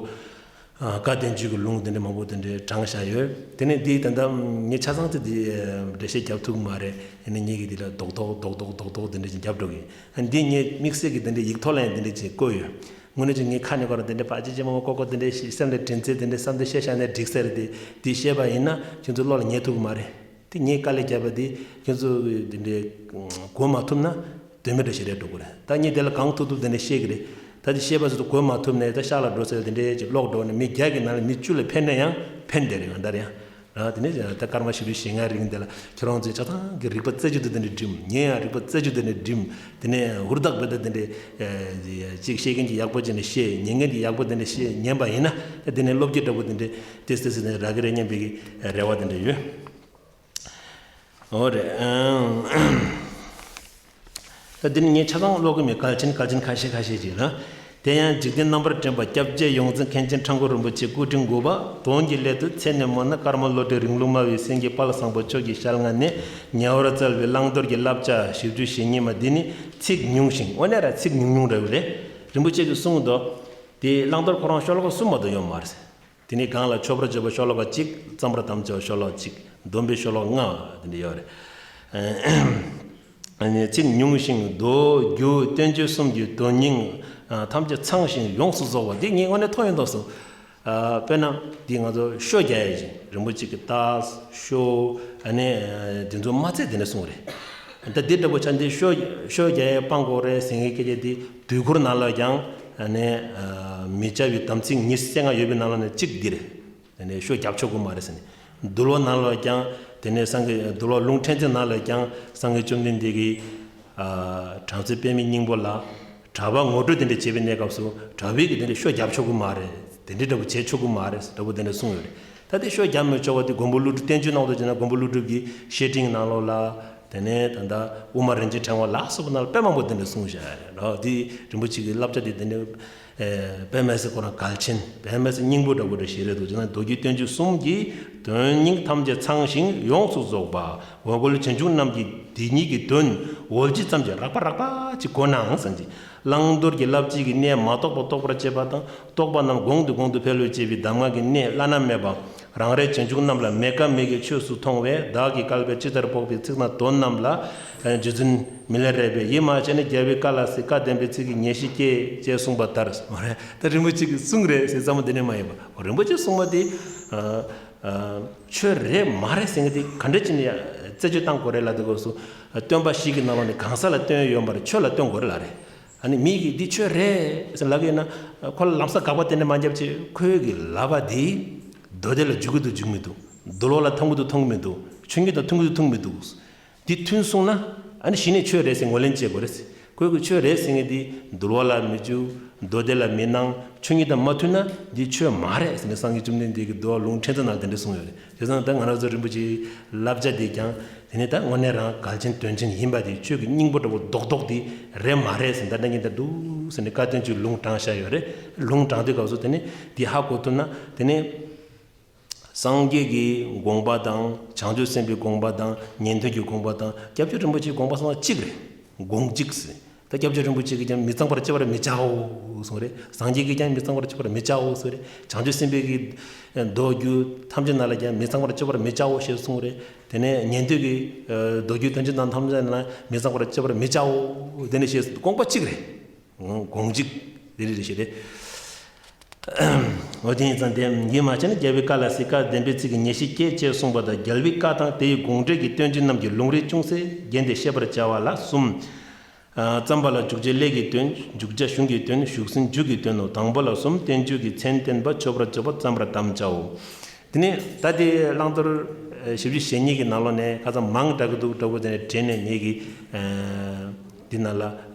བཀའ་བསྟན་བཅོས་ཀྱི་ལུང་དེ་འདྲ་མང་པོ་དེ་འདྲ་དྲངས་བཞག་ཡོད། དེ་ནས་འདི་ད་ལྟ་ངས་ཆ་ཚང་ཚིག་འདི་འགྲེལ་བཤད་རྒྱབ་ཐུབ་ཀྱི་མ་རེད། ཨ་ནི་ངེད་ཀྱིས་འདི་ལ་རྡོག་རྡོག་རྡོག་རྡོག་རྡོག་རྡོག་དེ་འདྲ་ཅིག་རྒྱབ་འགྲོ་གི་ཡིན། ཨ་ནི་འདི་ངས་དམིགས་བསལ་གྱི་དེ་འདྲ་ཡིག་ཐོག་ལ་ཡང་དེ་འདྲ་ཅིག་བཀོད་ཡོད། དངོས་གནས་ཀྱི་ངའི་ཁ་ནས་ཁོ་རང་དེ་འདྲ་ཕར་ཅི་ཅི་མ་མ་ཀོ་ཀོ་དེ་འདྲ་ཞིག་སེམས་ལ་དྲན་ཚེ་དེ་འདྲ་བསམ་དེ་བཤད་བཞག་ནས་འགྲིག་ས་རེད་དེ། དེ་བཤད་པ་ཡིན་ན་ཁྱོད་ཚོ་བློ་ལ་ངེས་ཐུབ་ཀྱི་མ་རེད། དེ་ངས་དཀའ་ལས་བརྒྱབ་པ་དེ་ཁྱོད་ཚོ་དེ་འདྲའི་གོ་མ་ཐུབ་ན་དོན་མེད་འདྲ་ཞིག་རེད་འགྲོ་གི་རེད། ད་ངས་དེ་ལ་གང་ཐུབ་ཐུབ་དེ་འདྲ་བཤད་ཀྱི་རེད། ད་དེ་བཤད་པ་ཚོ་གོ་མ་ཐུབ་ནས་ད་ཤག་ལ་འགྲོ་ཟེར་དེ་འདྲའི་ཅིག་ལོག་འགྲོ་ནས་མི་བརྒྱ་གི་ནང་ལ་མི་བཅུ་ལ་ཕན་ན་ཡང་ཕན་བསྡད་རེད། ང་ད་རེད་ཡང་། ར་དེ་ནས་ད་སྐར་མ་བཞི་བཅུ་ཞེ་ལྔའི་རིང་དེ་ལ་ཁྱེད་རང་ཚོས་ཆ་ཚང་གི་རིག་པ་རྩེ་གཅིག་ཏུ་དེ་འདྲ་སྒྲིམ། ངས་ཡང་རིག་པ་རྩེ་གཅིག་དེ་འདྲ་སྒྲིམ། དེ་ནས་ཧུར་ཐག་བེད་ད་དེ་འདྲ་ཅིག་བཤད་མཁན་གྱི་ཡག་པོ་ཅིག་ནས་བཤད། ཉན་མཁན་གྱི་ཡག་པོ་དེ་འདྲ་བཤད། ཉན་པ་ཡིན་ན་ད་དེ་ནས་བློ་སྐྱེད་འདྲ་པོ་དེ་འདྲ་ཏེ་སི་ཏེ་སི་ནས་རག་གི་རེད་སྙམ་པའི་རེ་བ་དེ་འདྲ་ཡོད། འོ་རེད། ཨང་། ད་འདི་ནི་ངས་ཆ་ཚང་ཀློག་གི་མེད། གལ་ཆེན་གལ་ཆེན་ཁ་ཤས་ཁ་ཤས་ཅིག་ལ། དེ་ཡང་འཇིག་རྟེན་རྣམ་པར་འདྲེན་པ་སྐྱབས་རྗེ་ཡོངས་འཛིན་མཁན་ཆེན་ཁྲ་འགུ་རིན་པོ་ཆེ་སྐུ་ཕྲེང་དགུ་པ་དོན་གྱི་སླད་དུ་མཚན་ནས་སྨོས་ན་ཀརྨ་བློ་གྲོས་རིང་ལུགས་སྨྲ་བའི་སེང་གེ་དཔལ་བཟང་པོ་མཆོག་གི་ཞལ་སྔ་ནས་ཉེ་བར་སྩལ་བའི་བླང་དོར་གྱི་བསླབ་བྱ་བཞི་བཅུ་ཞེ་གཉིས་མ་འདི་ནི་ཚིག་ཉུང་ཞིང་། དངོས་གནས་ར་ཚིག་ཉུང་ཉུང་འདྲ་བོ་རེད། རིན་པོ་ཆེ་གིས་གསུངས་འདུག་དེ་བླང་དོར་ཁོ་རང་ཤོ་ལོ་ཀ་གསུམ་མ་གཏོགས་ཡོད་མ་རེད། དེ་ནས་གང་ལ་མཆོད་པར་བརྗོད་པ་ཤོ་ལོ་ཀ་གཅིག་བརྩམ་པར་དམ་བཅའ་བ་ཤོ་ལོ་ཀ་གཅིག་བསྡོམས་པས་ཤོ་ལོ་ཀ་ལྔ་དེ་འདྲ་ཡོད་རེད། ཨ་ནི་ཚིག་ཉུང་ཞིང་མདོ་རྒྱུད་བསྟན་བཅོས་གསུམ་གྱི་དོན་སྙིང་ཐམས་ཅད་ཚང་ཞིང་ཡོངས་སུ་རྫོགས་པ་འདི་ངས་དངོས་གནས་མཐོང་ཡོང་དོགས་སོ། དཔེར་ན་འདི་ང་ཚོ་ཤོ་རྒྱག་ཡས་ཅིག་རིན་པོ་ཆེ་གི་རྟགས་ཤོ་ཨ་ནི་འདི་ཚོ་མ་ཚད་དེ་འདྲ་གསུངས་རེད། ད་འདི་འདྲ་པོ་ཆ་འདི་ཤོ་ཤོ་རྒྱག་ཡས་སྤང་དགོས་རེད་ཟེར་མཁན་སྐད་ཆ་འདི་དུས་འཁོར་ནང་ལ་ཀྱང་ཨ་ནི་མི་བྱ་བའི་དམ་ཚིག་ཉི་ཤུ་རྩ་ལྔ་ཡོད་པའི་ནང་ལ་ནས་གཅིག་འདི་རེད། དེ་ནས་ཤོ་རྒྱབ་ཆོག་གི་མ་རེད་ཟེར་ནས། འདུལ་བ་ནང་ལ་ཀྱང་དེ་ནས་སངས་རྒྱས་འདུལ་བ་ལུང་ཕྲན་ཚེགས་ནང་ལ་ཀྱང་སངས་རྒྱས་བཅོམ་ལྡན་འདས་ཀྱིས་ཨ་བྲམ་ཟེ་པདྨའི་སྙིང་པོ་ལ་གྲྭ་པ་ངོ་སྤྲོད་དེ་འདྲ་བྱེད་པའི་གནས་སྐབས་སུ་གྲྭ་པས་ཀྱིས་དེ་འདྲ་ཤོ་རྒྱབ་ཆོག་གི་མ་རེད། དེ་འདྲའི་འདྲ་པོ་བྱེད་ཆོག་གི་མ་རེད་འདྲ་པོ་དེ་འདྲ་གསུངས་ཡོད་རེད། ད་དེ་ཤོ་རྒྱབ་མི་ཆོག་པ་དེ་མགོན་པོ་ཀླུ་སྒྲུབ་བསྟན་བཅོས་ནང་དུ་བྱས་ན་མགོན་པོ་ཀླུ་སྒྲུབ་ཀྱི་བཤེས་སྤྲིང་ནང་ལོགས་ལ། དེ་ནས་ད་ལྟ་དབུ་མ་རིན་ཆེན་ཕྲེང་བ་ལ་སོགས་པ་ནང་ལ་དཔེ་མང་པོ་དེ་འདྲ་གསུངས་བཞག་ཡོད་རེད། འོ་དེ་རིན་པོ་ཆེ་གི་བསླབ་བྱ་དེ་དེ་འདྲ་ཨེ་དཔེ་མི་སྲིད་ཁོ་རང་གལ་ཆེན། དཔེ་མི་སྲིད་སྙིང་པོ་འདྲ་པོ་འདྲ་ཞིག་རེད་འདུག་ཅེ་ན། མདོ་རྒྱུད་བསྟན་བཅོས་གསུམ་གྱི་དོན་སྙིང་ཐམས་ཅད་ཚང་ཞིང་ཡོངས་སུ་རྫོགས་པ། འོ་སྐོལ་བྱང་ཆུབ་རྣམས་ཀྱི་དེ་ཉིད་ཀྱི་དོན་འོལ་སྤྱི་ཙམ་གྱིས་རགས་པ་རགས་པ་ཅིག་གོ་ནའང་ཟེར་གྱི། བླང་དོར་གྱི་བསླབ་བྱའི་གི་གནད་མ་རྟོགས་པ་རྟོགས་པར་བྱེད་པ་དང་། རྟོགས་པ་རྣམས་གོང་དུ་གོང་དུ་འཕེལ་བར་བྱེད་པའི་གདམས་ངག་གི་གནད་བླ་ན་མེད་པ། རང་རེ་བྱང་ཆུབ་རྣམས་ལ་མེད་ཀ་མེད་ཀྱི་ཆོས་སུ་མཐོང་བས། བདག་གིས་བཀལ་བའི་ཇི་ལྟར་འཕགས་པའི་ཚིག་དང་དོན་རྣམས་ལ་རྗེ་བཙུན་མི་ལ་རས་པས། ཡིད་མ་ཆེས་ན་རྒྱལ་བའི་བཀའ་ལ་གཟིགས། བཀའ་བདེན་པའི་ཚིག་གིས་ངེས་ཤེས་སྐྱེ། ཅེས་གསུངས་པ་ལྟར། མ་རེད། ད་རིན་པོ་ཆེ་གིས་གསུངས་རེད་ཟེར་ཙམ་པ་དེ་ནས་མ་ཡིན་པ། རིན་པོ་ཆེས་གསུངས་པ་དེ་ཨ་ཨ་ཆོས་རེད་མ་རེད་ཟེར་མཁན་དེ་ག་འདྲ་ཅིག་ནས་རྩད་གཅོད་བཏང་དགོས་རེད་ལབ་དུས་སྐབས་སུ། སྟོན་པ་བཞི་གི་ནང་ལོགས་ནས་གང་ཟག་ལ་སྟོན་ཡོད་མ་རེད། ཆོས་ལ་སྟོན་དགོས་རེད་ལབ་རེད། ཨ་ནི་མི་གིས་འདི་ཆོས་རེད་ཟེར་ལབ་ཀྱི་ཡོད་ན། ཁོ་ལ་ལམ་སང་དགག་པ་དེ་འདྲ་མ་བརྒྱབ་ཅིག་ཁོའི་གི་ལབ་པ་འདི་མདོ་སྡེ་ལ་འཇུག་གི་འདུག་འཇུག་མི་འདུག་འདུལ་བ་ལ་མཐུན་གི་འདུག་མཐུན་གི་མི་འདུག་ཆོས་ཉིད་དང་མཐུན་གི་འདུག་མཐུན་གི་མི་འདུག་འདི་མཐུན་སོང་ན་ཨ་ནི་གཞི་ནས་ཆོས་རེད་ཟེར་ངོས་ལེན་བྱེད་དགོས་རེད། ཁོའི་གི་ཆོས་རེད་ཟེར་མཁན་འདི་འདུལ་བ་ལ་མི་འཇུག་མདོ་སྡེ་ལ་མི་སྣང་། ཆོས་ཉིད་དང་མ་མཐུན་ན་འདི་ཆོས་མ་རེད་ཟེར་ནས་སངས་རྒྱས་བཅོམ་ལྡན་འདས་ཀྱིས་འདུལ་བ་ལུང་ཕྲན་ཚེགས་ནང་དེ་འདྲ་གསུངས་ཡོད་རེད། བྱས་ཙང་ད་ང་རང་ཚོ་རིན་པོ་ཆེའི་བསླབ་བྱ་འདི་ཀྱང་དེ་ནས་ད་དངོས་གནས་རང་གལ་ཆེན་དོན་ཆེན་ཡིན་པ་དེ། ཆོས་ཀྱི་སྙིང་པོ་འདྲ་པོ་རྡོག་རྡོག་དེ་རེད་མ་རེད་ཟེར་ད་ལྟ་ཉིན་ལྟར་འདུག་ཟེར་ནས་བཀའ་བསྟན་བཅོས་ལུང་དྲངས་བཞག་ཡོད་རེད། ལུང་དྲངས་དུས་སྐབས་སུ་དེ་ནས་འདི་ཧ་གོ་ཐུབ་ན། དེ་ནས་སངས་རྒྱས་ཀྱི་དགོངས་པ་དང་། བྱང་ཆུབ་སེམས་དཔའི་དགོངས་པ་དང་། ཉན་ཐོས་ཀྱི་དགོངས་པ་དང་། སྐྱབས་རྗེ་རིན་པོ་ཆེའི་དགོངས་པ་ཚང་མ་གཅིག་རེད། དགོངས་གཅིག་ཟེར། ད་སྐྱབས་རྗེ་རིན་པོ་ཆེ་གིས་ཀྱང་མི་གཙང་བར་སྤྱད་པར་མི་བྱའོ་གསུངས་རེད། སངས་རྒྱས་ཀྱིས་ཀྱང་མི་གཙང་བར་སྤྱད་པར་མི་བྱའོ་གསུངས་རེད། བྱང་ཆུབ་སེམས་དཔའི་གི་མདོ་རྒྱུད་ཐམས་ཅད་ནང་ལ་ཀྱང་མི་གཙང་བར་སྤྱད་པར་མི་བྱའོ་ཞེས་གསུངས་རེད། དེ་ནས་ཉན་ཐོས་ཀྱི་མདོ་རྒྱུད་དོན་བཅུ་དང་ཐམས་ཅད་ནང་མི་གཙང་བར་སྤྱད་པར་མི་བྱའོ། དེ་ནས་ཞེས་དགོངས་པ་གཅིག་རེད། དགོངས་གཅིག་དེ་རེད་ཞེས་རེད། འོ་དེ་ཡིན་ཙང་དེ་ཡིད་མ་ཆེས་ན་རྒྱལ་བའི་བཀའ་ལ་གཟིགས། བཀའ་བདེན་པའི་ཚིག་གིས་ངེས་ཤེས་སྐྱེ། ཅེས་གསུངས་པ་དང་། རྒྱལ་བའི་བཀའ་དང་དེ་ཡི་དགོངས་འགྲེལ་གྱི་བསྟན་བཅོས་རྣམས་ཀྱི་ལུང་རིགས་ཅུང་ཟད་རྒྱན་ཏེ་བཤད་པར་བྱ་བ་ལ་གསུམ། ཨ་བརྩམ་པ་ལ་འཇུག་བྱེད་བློས་ཀྱི་དོན། འཇུག་བྱ་གཞུང་གི་དོན། ཞུགས་ཟིན་འཇུག་གི་དོན་ནོ། དང་པོ་ལ་གསུམ། བསྟན་བཅོས་ཀྱི་མཚན་བསྟན་པ། མཆོད་པར་བརྗོད་པ། བརྩམ་པར་དམ་བཅའོ། དེ་ནས་ད་དེ་བླང་དོར་ བཞི་བཅུ་ཞེ་གཉིས་ཀྱི་ནང་ལོགས་ནས་ཁ་སང་མང་དྲགས་ཀྱི་འདུག་འདྲ་པོ་དེ་ནས་དྲན་ནས་ངེད་ཀྱིས་འདི་ནང་ལ་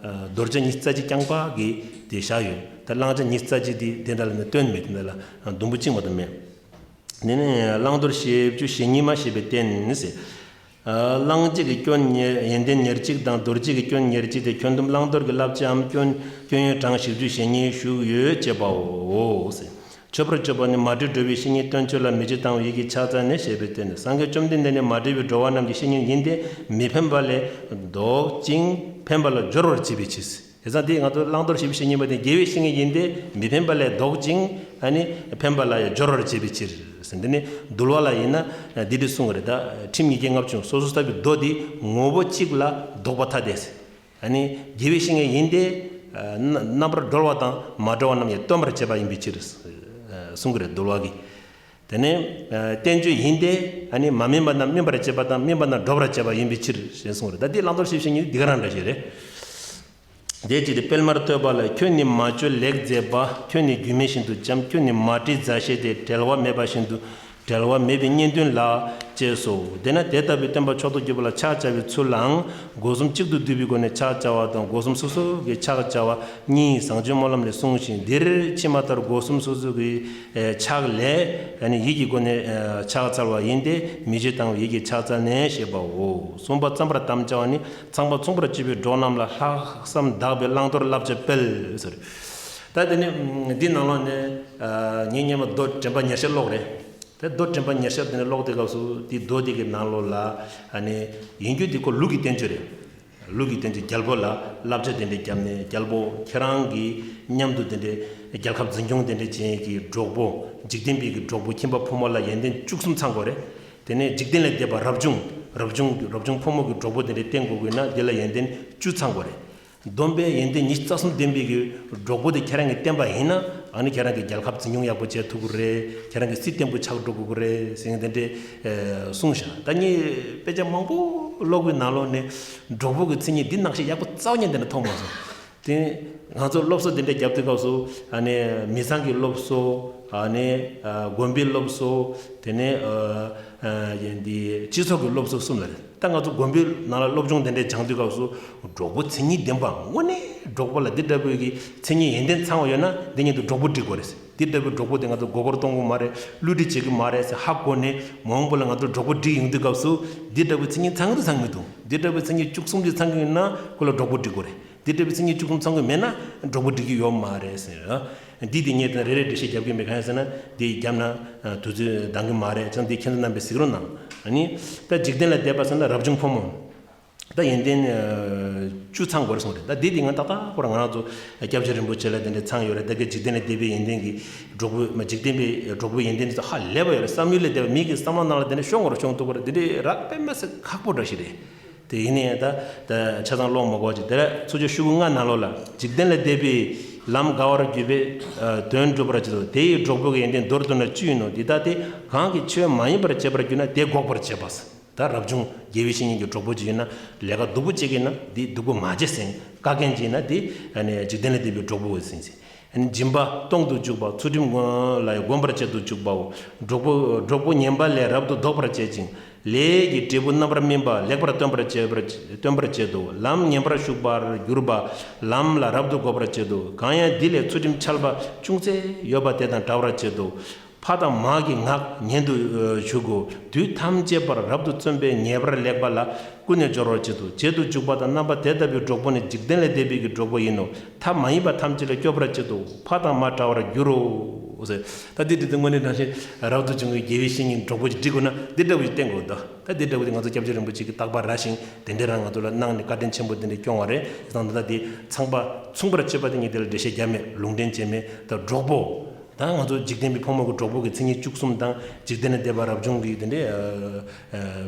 རྡོ་རྗེ་ཉི་ཤུ་རྩ་གཅིག་རྐྱང་པ་གི་དེ་བཞག་ཡོད། ད་བླང་བྱ་ཉི་ཤུ་རྩ་གཅིག་དེ་དེ་འདྲ་ལ་ནས་བཏོན་མེད། དེ་འདྲ་ལ་དུམ་བུ་གཅིག་མ་གཏོགས་མེད། དེ་ནས་བླང་དོར་བཞི་བཅུ་ཞེ་གཉིས་མ་ཞེས་པའི་རྟེན་ཟེར། བླང་བྱེད་ཀྱི་སྐྱོན་ཉེར་ཡོན་ཏན་ཉེར་གཅིག་དང་དོར་བྱེད་ཀྱི་སྐྱོན་ཉེར་གཅིག་སྟེ། ཁྱོན་བསྡོམས་བླང་དོར་གྱི་བསླབ་བྱའམ་སྐྱོན་སྐྱོན་ཡོན་གྲངས་བཞི་བཅུ་ཞེ་གཉིས་ཞུགས་ཡོད་ཅེས་པའོ། མཆོད་པར་བརྗོད་པ་ནི་མ་དྲོས་འགྲོ་བའི་བཤེས་གཉེན་བསྟེན་ཕྱོགས་ལ་མི་བྱེད་དང་བའི་ཡིད་ཀྱིས་ཕྱག་འཚལ་ནས་ཞེས་པའི་རྟེན་ནི། སངས་རྒྱས་བཅོམ་ལྡན་འདས་ནི་མ་འདྲེས་པའི་འགྲོ་བ་རྣམས་ཀྱི་བཤེས་གཉེན་ཡིན་ཏེ། མི་ཕན་པ་ལས་བཟློག་ཅིང་ཕན་པ་ལ་སྦྱོར་བར་བྱེད་པའི་ཕྱིར། དེ་ཙང་དེ་ང་ཚོ་བླང་དོར་ཞིབ་བཤད་ཉན་པ་དེ་དགེ་བའི་བཤེས་གཉེན་ཡིན་ཏེ། མི་ཕན་པ་ལས་བཟློག་ཅིང་ཨ་ནི་ཕན་པ་ལ་ཡང་སྦྱོར་བར་བྱེད་པའི་ཕྱིར་ཟེར། འདི་ནི་འདུལ་བ་ལ་ཡིན་ན་འདི་འདྲ་གསུངས་པ་རེད། ད་ཁྲིམས་ཉིས་བརྒྱ་ལྔ་བཅུ་སོ་སོ་ལྟ་བུའི་མདོ་འདི་ངོ་བོ་གཅིག་ལ་ལྡོག་པ་ཐ་དད་ཟེར། ཨ་ནི་དགེ་བའི་བཤེས་གཉེན་ཡིན་ཏེ། རྣམ་པར་གྲོལ་བ་དང་མ་གྲོལ་བ་རྣམས་ཡང་སྟོན་པར་བྱེད་པ་ཡིན་པའི་ཕྱིར་གསུང་གི་རེད་འདུལ་བ་གིས། དེ་ནས་བསྟན་བཅོས་ཡིན་ཏེ། ཨ་ནི་མ་སྨིན་པ་རྣམས་སྨིན་པར་བྱེད་པ་དང་སྨིན་པ་རྣམས་གྲོལ་བར་བྱེད་པ་ཡིན་པའི་ཕྱིར་ཞེས་གསུངས་རེད། ད་འདི་བླང་དོར་ཞིབ་བཤད་ཉིད་འདི་ག་རང་འདྲ་ཞིག་རེད། དེ་ཅི་སྟེ་སྤེལ་མར་ཐོས་པ་ལ། ཁྱོད་ནི་མ་བཅོས་ལེགས་མཛད་པ། ཁྱོད་ནི་རྒྱུད་སྨད་བཞིན་དུ་འཇམ། ཁྱོད་ནི་མ་བྲིས་མཛའ་བཤེས་ཏེ། འབྲེལ་བ་མེད་པ་བཞིན་དུ། འབྲེལ་བ་མེད་པའི་གཉེན་འདུན་ལ། ཅེས་སོ། དེས་ན་དེ་ལྟ་བུའི་བསྟན་པ་མཆོག་ཏུ་གྱུར་པ་ལ་ཕྱག་བྱ་བའི་ཚུལ་ལའང་སྒོ་གསུམ་གཅིག་ཏུ་བསྡུས་པའི་སྒོ་ནས་ཕྱག་བྱ་བ་དང་སྒོ་གསུམ་སོ་སོ་གི་ཕྱག་བྱ་བ་གཉིས་བཟང་སྤྱོད་སྨོན་ལམ་ལས་གསུངས་ཤིང་། འདིར་ཕྱི་མ་ལྟར་སྒོ་གསུམ་སོ་སོ་གི་ཕྱག་ལས་ཡིད་ཀྱི་སྒོ་ནས་ཕྱག་འཚལ་བ་ཡིན་ཏེ། མི་བྱེད་དང་ཡིད་ཀྱིས་ཕྱག་འཚལ་ནས་ཞེས་པའོ། གསུམ་པ་བརྩམ་པར་དམ་བཅའ་བ་ནི། ཚངས་པ་མཚུངས་པར་བྱེད་པའི་གྲོགས་རྣམས་ལ་ལྷག་བསམ་དག་པའི་བླང་དོར་བསླབ་བྱ་སྤེལ་ཟེར། ད་དེ་ནི་འདི་ནང་ལོགས་ནས་ངས་སྔོན་མ་མདོ་དྲན་པ་ཉེར་ཤར་ཀློག་རེད། དེ་མདོ་དྲན་པ་ཉེར་ཤར་དེ་ནས་ཀློག་དུས་སྐབས་སུ་དེ་མདོ་དེ་གི་ནང་ལོགས་ལ་ཨ་ནི་ཡིན་རྒྱུ་དེ་ཁོ་ལུགས་ཀྱི་བསྟན་བཅོས་རེད། ལུགས་ཀྱི་བསྟན་བཅོས་རྒྱལ་པོ་ལ་བསླབ་བྱ་དེ་འདྲ་བརྒྱབ་ནས། རྒྱལ་པོ་ཁྱེད་རང་གི་མཉམ་དུ་དེ་འདྲ་རྒྱལ་ཁབ་འཛིན་སྐྱོང་དེ་འདྲ་བྱེད་མཁན་གྱི་གྲོགས་པོ། འཇིག་རྟེན་པའི་གི་གྲོགས་པོ་ཁྱིམ་པ་ཕོ་མོ་ལ་ཡོན་ཏན་བཅུ་གསུམ་ཚང་དགོས་རེད། དེ་ནས་འཇིག་རྟེན་ལས་འདས་པ་རབ་བྱུང་། རབ་བྱུང་རབ་བྱུང་ཕོ་མོ་གི་གྲོགས་པོ་དེ་འདྲ་བསྟེན་དགོས་དགོས་ན་དེ་ལ་ཡོན་ཏན་བཅུ་ཚང་དགོས་རེད། སྡོམ་པའི་ཡོན་ཏན་ཉི་ཤུ་རྩ་གསུམ་ལྡན་པའི་གི་གྲོགས་པོ་དེ་ཁྱེད་རང་གིས་བསྟེན་པ་ཡིན་ན། ཨ་ནི་ཁྱེད་རང་གིས་རྒྱལ་ཁབ་འཛིན་སྐྱོང་ཡག་པོ་བྱེད་ཐུབ་ཀྱི་རེད། ཁྱེད་རང་གི་སྲིད་བརྟན་པོ་ཆགས་འགྲོ་དགོས་ཀྱི་རེད་ཟེར་མཁན་དེ་འདྲས་གསུངས་ཤག་ད་ངས་དཔེ་ཆ་མང་པོ་ཀློག་པའི་ནང་ལོགས་ནས་གྲོགས་པོ་གི་མཚན་ཉིད་འདི་ནང་བཞིན་ཡག་པོ་རྩ་བ་ཉིད་འདི་ནས་མཐོང་མ་སོང་། དེ་ང་ཚོ་སློབ་གསོ་འདི་འདྲ་རྒྱབ་དུས་སྐབས་སུ་ཨ་ནི་མི་ཚང་གི་སློབ་གསོ། ཨ་ནི་དགོན་པའི་སློབ་གསོ། དེ་ནས་འདི་སྤྱི་ཚོགས་ཀྱི་སློབ་གསོ་གསུམ་ལ་རེད། ད་ང་ཚོ་དགོན་པའི་ནང་ལ་སློབ་སྦྱོང་དེ་འདྲའི་སྦྱང་དུས་སྐབས་སུ་གྲོགས་པོ་མཚན་ཉིད་ལྡན་པ། དངོས་གནས་གྲོགས་པོ་ལ་འདི་འདྲ་པོའི་གི་མཚན་ཉིད་ཡོན་ཏན་ཚང་བ་ཡོད་ན་འདི་ཉིད་དུ་གྲོགས་པོ་སྒྲིག་དགོས་རེད་ཟེར། འདི་འདྲ་པོའི་གྲོགས་པོ་དེ་ང་ཚོ་མགོ་སྐོར་གཏོང་གི་མ་རེད། བསླུ་བྲིད་བྱེད་ཀྱི་མ་རེད་ཟེར་ཧ་གོ་ནས་མ་འོངས་པ་ལ་ང་ཚོ་གྲོགས་པོ་སྒྲིག་ཡོང་དུས་སྐབས་སུ་འདི་འདྲ་པོའི་མཚན་ཉིད་ཚང་གི་འདུག་ཚང་མི་འདུག་འདི་འདྲ་པོའི་མཚན་ཉིད་བཅུ་གསུམ་ཅིག་ཚང་གི་ཡོད་ན་ཁོ་ལ་གྲོགས་པོ་སྒྲིག་དགོས་རེད། འདི་འདྲ་པོའི་མཚན་ཉིད་བཅུ་གསུམ་ཚང་གི་མེད་ན་གྲོགས་པོ་སྒྲིག་གི་ཡོད་མ་རེད་ཟེར། འདི་དེ་ངས་དེ་རེ་རེ་འགྲེལ་བཤད་རྒྱབ་ཀྱི་མེད། གང་ཡིན་ཟེར་ན་འདི་བརྒྱབ་ན་དུས་ཚོད་འདང་གི་མ་རེད། ཙང་འདི་ཁྱེད་ཚོ་རྣམ་པས་གཟིགས་རོགས་གནང་། ཨ་ནི་ད་འཇིག་རྟེན་ལས་འདས་པ་ཟེར་ན་རབ་བྱུང་ཕོ་མོ། ད་ཡོན་ཏན་བཅུ་ཚང་དགོས་རེད་གསུངས་རེད། ད་འདི་དེ་ང་ཏག་ཏག་པོ་ར་ང་རང་ཚོ་སྐྱབས་རྗེ་རིན་པོ་ཆེ་ལ་དེ་འདྲ་ཚང་ཡོད་རེད། ད་གི་འཇིག་རྟེན་ལས་འདས་པའི་ཡོན་ཏན་གྱི་གྲོགས་པོ་མ་འཇིག་རྟེན་པའི་གྲོགས་པོའི་ཡོན་ཏན་དེ་ཚོ་ཧ་ལས་པ་ཡོད་རེད། བསམ་ཡུལ་ལས་འདས་པ་མི་གི་བསམ་བློ་ནང་ལ་དེ་འདྲ་ཤོང་དགོས་རེད། ཤོང་ཐུབ་དགོས་རེད། དེ་འདྲའི་རག་དཔེ་མི་སྲིད་ཁག་པོ་འདྲ་ཞིག་རེད། དེ་ཡིན་ནའི་ད་ད་ཆ་ཚང་ཀློག་མ་དགོས་ཅིག་དེ་ལ་ཚུར་ཕྱོགས་ཤོག་གུ་ལྔ་ནང་ལོགས་ལ། འཇིག་རྟེན་ལས་འདས་པའི་ལམ་དགའ་བར་གྱུར་པས་དོན་འགྲུབ་པར་བྱེད་དོ། དེ་ཡི་གྲོགས་པོ་གི་ཡོན་ཏན་མདོར་བསྡུ་ན་བཅུ་ཡིན་ནོ། འདི་ལྟ་སྟེ། གང་གིས་ཆོས་མ་ཡིན་པར་བྱེད་པར་གྱུར་ན་དེ་འགོག་པར་བྱེད་པ། ད་རབ་བྱུང་དགེ་བའི་བཤེས་གཉེན་གྱི་གྲོགས་པོ་ཅིག་ཡིན་ན་ལས་ཀ་སྡུག་པོ་བྱེད་ཀྱི་ན་འདི་སྡུག་པོ་མ་བྱེད་ཟེར། བཀག་རྐྱེན་ཅིག་ཡིན་ན་འདི་འཇིག་རྟེན་ལས་འདས་པའི་གྲོགས་པོ་ཟེར་ཟེར། སྦྱིན་པ་གཏོང་དུ་བཅུག་པ། ཚུལ་ཁྲིམས་ལ་གོམས་པར་བྱེད་དུ་བཅུག་པའོ། གྲོགས་པོ་གྲོགས་པོ་ངན་པ་ལས་རབ་ཏུ་ལྡོག་པར་བྱེད་ཅིང་། ལས་ཀྱི་འབྲས་བུ་རྣམ་པར་སྨིན་པ་ལེགས་པར་སྟོན་པར་བྱེད་པར་སྟོན་པར་བྱེད་དོ། ལམ་ངན་པར་ཞུགས་པར་གྱུར་པ་ལམ་ལ་རབ་ཏུ་འགོག་པར་བྱེད་དོ། གང་ཡང་འདི་ལས་ཚུལ་ཁྲིམས་འཆལ་པ་ཅུང་ཟད་ཡོད་པ་དེ་དང་བྲལ་བར་བྱེད་དོ། ཕ་དང་མ་གི་ངག་ཉན་དུ་གཞུག་གོ། དུས་ཐམས་ཅད་པར་རབ་ཏུ་བརྩོན་པས་ཉེས་པར་ལེགས་པ་ལ་ཀུན་ནས་སྦྱོར་བར་བྱེད་དོ། བྱེད་དུ་འཇུག་པ་དང་རྣམ་པ་དེ་ལྟ་བུའི་གྲོགས་པོ་ནི་འཇིག་རྟེན་ལས་འདས་པའི་གི་གྲོགས་པོ་ཡིན་ནོ། ཐབས་མ་ཡིན་པ་ཐམས་ཅད་ལས་སྐྱོབ་པར་བྱེད་དོ། ཕ་དང་མ་བྲལ་བར་འགྱུར་རོ། ད་འདི་འདི་དུས་དངོས་གནས་དྲང་གནས་རབ་ཏུ་བྱུང་བའི་དགེ་བའི་བཤེས་གཉེན་གྲོགས་པོ་ཅིག་སྒྲིག་དགོས་ན་འདི་འདྲ་བོ་ཞིག་བསྟེན་དགོས་འདུག་ད་འདི་འདྲ་བོ་དེ་ང་ཚོ་སྐྱབས་རྗེ་རིན་པོ་ཆེ་གིས་རྟག་པར་ར་ཞིང་དེ་འདྲའི་རང་ང་ཚོ་ལ་གནང་ནས་བཀའ་དྲིན་ཆེན་པོ་དེ་འདྲ་སྐྱོང་བ་རེད། དེ་དང་འདི་ལྟ་དེ་ཚངས་པ་མཚུངས་པར་བྱེད་པ་དེ་ངས་དེ་ལ་འགྲེལ་བཤད་རྒྱབ་མེད། ལུང་འདྲེན་བྱས་མེད། ད་གྲོགས་པོ། ད་ང་ཚོ་འཇིག་རྟེན་པའི་ཕོ་མོ་གི་གྲོགས་པོ་གི་མཚན་ཉིད་བཅུ་གསུམ་དང་འཇིག་རྟེན་ལས་འདས་པ་རབ་བྱུང་གི་དེ་འདྲའི་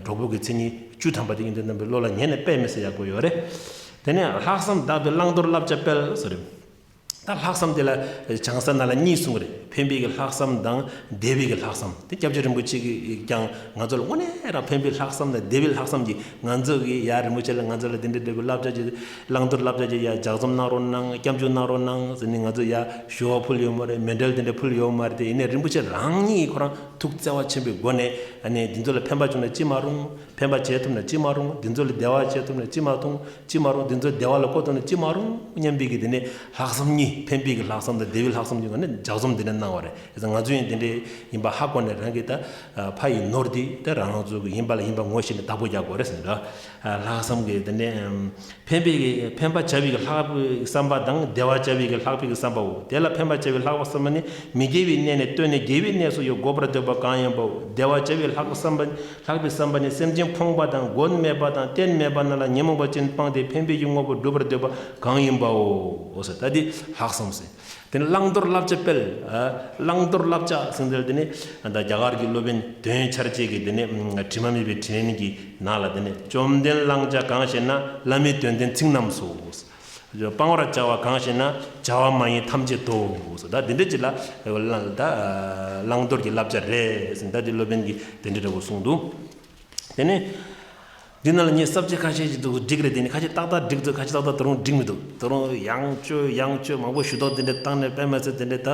གྲོགས་པོ་གི་མཚན་ཉིད་བཅུ་ཐམ་པ་དེ་ངས་འདི་རྣམ་པའི་བློ་ལ་ངེས་ནས་དཔེ་མི་སྲིད་ཡག་པོ་ཡོད་རེད། དེ་ནས་ལྷག་བསམ་དག་པའི་བླང་དོར་བསླབ་བྱ་སྤེལ་ཟེར་རེད། ད་ལྷག་བསམ་དེ་ལ་བྱང་ས་ནང་ལ་གཉིས་གསུངས་རེད། ཕན་པའི་གི་ལྷག་བསམ་དང་བདེ་བའི་གི་ལྷག་བསམ་དེ་སྐྱབས་རྗེ་རིན་པོ་ཆེ་གིས་ཀྱང་ང་ཚོ་ལ་དངོས་གནས་རང་ཕན་པའི་ལྷག་བསམ་དང་བདེ་བའི་ལྷག་བསམ་གྱིས་ང་ཚོ་གི་ཡ་རིན་པོ་ཆེ་ལ་ང་ཚོ་ལ་དེ་འདྲའི་འདྲ་བའི་བསླབ་བྱ་ཅིག་བླང་དོར་བསླབ་བྱ་ཅིག་ཡ་ལྗགས་རྩོམ་གནང་རོགས་གནང་སྐྱབས་འཇུག་གནང་རོགས་གནང་ཟེར་ནས་ང་ཚོ་ཡ་ཞུ་བ་ཕུལ་ཡོད་མ་རེད། མཎྜལ་དེ་འདྲ་ཕུལ་ཡོད་མ་རེད། དེ་ཡིན་ནའི་རིན་པོ་ཆེ་རང་ཉིད་ཁོ་རང་ཐུགས་བརྩེ་བ་ཆེན་པོའི་སྒོ་ནས་ཨ་ནི་འདི་ཚོ་ལ་ཕན་པ་བྱུང་ན་ཅི་མ་རུང་། ཕན་པ་བྱེད་ཐུབ་ན་ཅི་མ་རུང་། འདི་ཚོ་ལ་བདེ་བ་བྱེད་ཐུབ་ན་ཅི་མ་ཐུང་ཅི་མ་རུང་། འདི་ཚོ་བདེ་བ་ལ་བཀོད་ཐུབ་ན་ཅི་མ་རུང་སྙམ་པའི་གི་དེ་ནས་ལྷག་བསམ་གཉིས་ཕན་པའི་གི་ལྷག་བསམ་དང་བདེ་བའི་ལྷག་བསམ་གཉིས་ཀ་ནི་ལྗགས་རྩོམ་འདི་ནས་གནང་བ་རེད། ང་ཚོ་ཡང་དེ་འདྲའི་ཡིན་པ་ཧ་གོ་ནས་རང་གིས་ད་ཕ་ཡི་ནོར་འདི་ད་རང་རང་ཚོ་གི་ཡིན་པ་ལ་ཡིན་པ་ངོ་ཤེས་ནས་བདག་པོ་རྒྱག་དགོས་རེད་ཟེར་འདྲ། ལྷག་བསམ་གི་དེ་ནས་ཕན་པའི་གི་ཕན་པ་བྱ་བའི་གི་ལྷག་པའི་བསམ་པ་དང་བདེ་བ་བྱ་བའི་གི་ལྷག་པའི་གི་བསམ་པའོ། དེ་ལ་ཕན་པ་བྱ་བའི་ལྷག་པའི་བསམ་པ་ནི་མི་དགེ་བའི་གནས་ནས་བཏོན་ནས་དགེ་བའི་གནས་སུ་ཡང་འགོད་པར་འདོད་པ་གང་ཡིན་པའོ། བདེ་བ་བྱ་བའི་ལྷག་པའི་བསམ་པ་ལྷག་པའི་བསམ་པ་ནི་སེམས་ཅན་ཕོངས་པ་དང་མགོན་མེད་པ་དང་རྟེན་མེད་པ་རྣམས་ལ་ཉོན་མོངས་པ་ཅན་སྤངས་ཏེ་ཕན་པའི་གི་དངོས་པོ་སྒྲུབ་པར་འདོད་པ་གང་ཡིན་པའོ། ད་འདི་ལྷག་བསམ་ཟེར། དེ་ནས་བླང་དོར་བསླབ་བྱ་སྤེལ། བླང་དོར་བསླབ་བྱ་ཟེར་འདིར་དེ་ནས་ད་རྒྱ་གར་གྱི་སློབ་དཔོན་དོན་འཆར་བྱེད་ཀྱི་དེ་ནས་དྲི་མ་མེད་པའི་དྲིན་གྱི་ནང་ལ་དེ་ནས་བཅོམ་ལྡན་བླང་བྱ་གང་ཞེ་ན། བླ་མའི་དོན་ལྡན་ཚིག་རྣམས་སོ། སྤང་བར་བྱ་བ་གང་ཞེ་ན། བྱ་བ་མ་ཡིན་ཐམས་ཅད་དོ། ད་འདི་འདྲ་ཅིག་ལ་ད་བླང་དོར་གྱི་བསླབ་བྱ་རེད་ཟེར། ད་འདི་སློབ་དཔོན་གྱིས་དེ་འདྲ་འདྲ་བོ་གསུངས་འདུག་དེ་ནས་འདི་ནང་ལ་ངས་ས་བཅད་ཁ་ཤས་ཤིག་འདུག་འགྲིག་རེད། དེ་ནས་ཁ་ཤས་ཏག་ཏག་འགྲིག་འདུག་ཁ་ཤས་ཏག་ཏག་ད་རུང་འགྲིག་མི་འདུག་ད་རུང་ཡང་བཅོས་ཡང་བཅོས་མང་པོ་ཞུ་དོགས་དེ་འདྲ་བཏང་ནས་དཔེ་མ་ཚད་དེ་འདྲ་ད་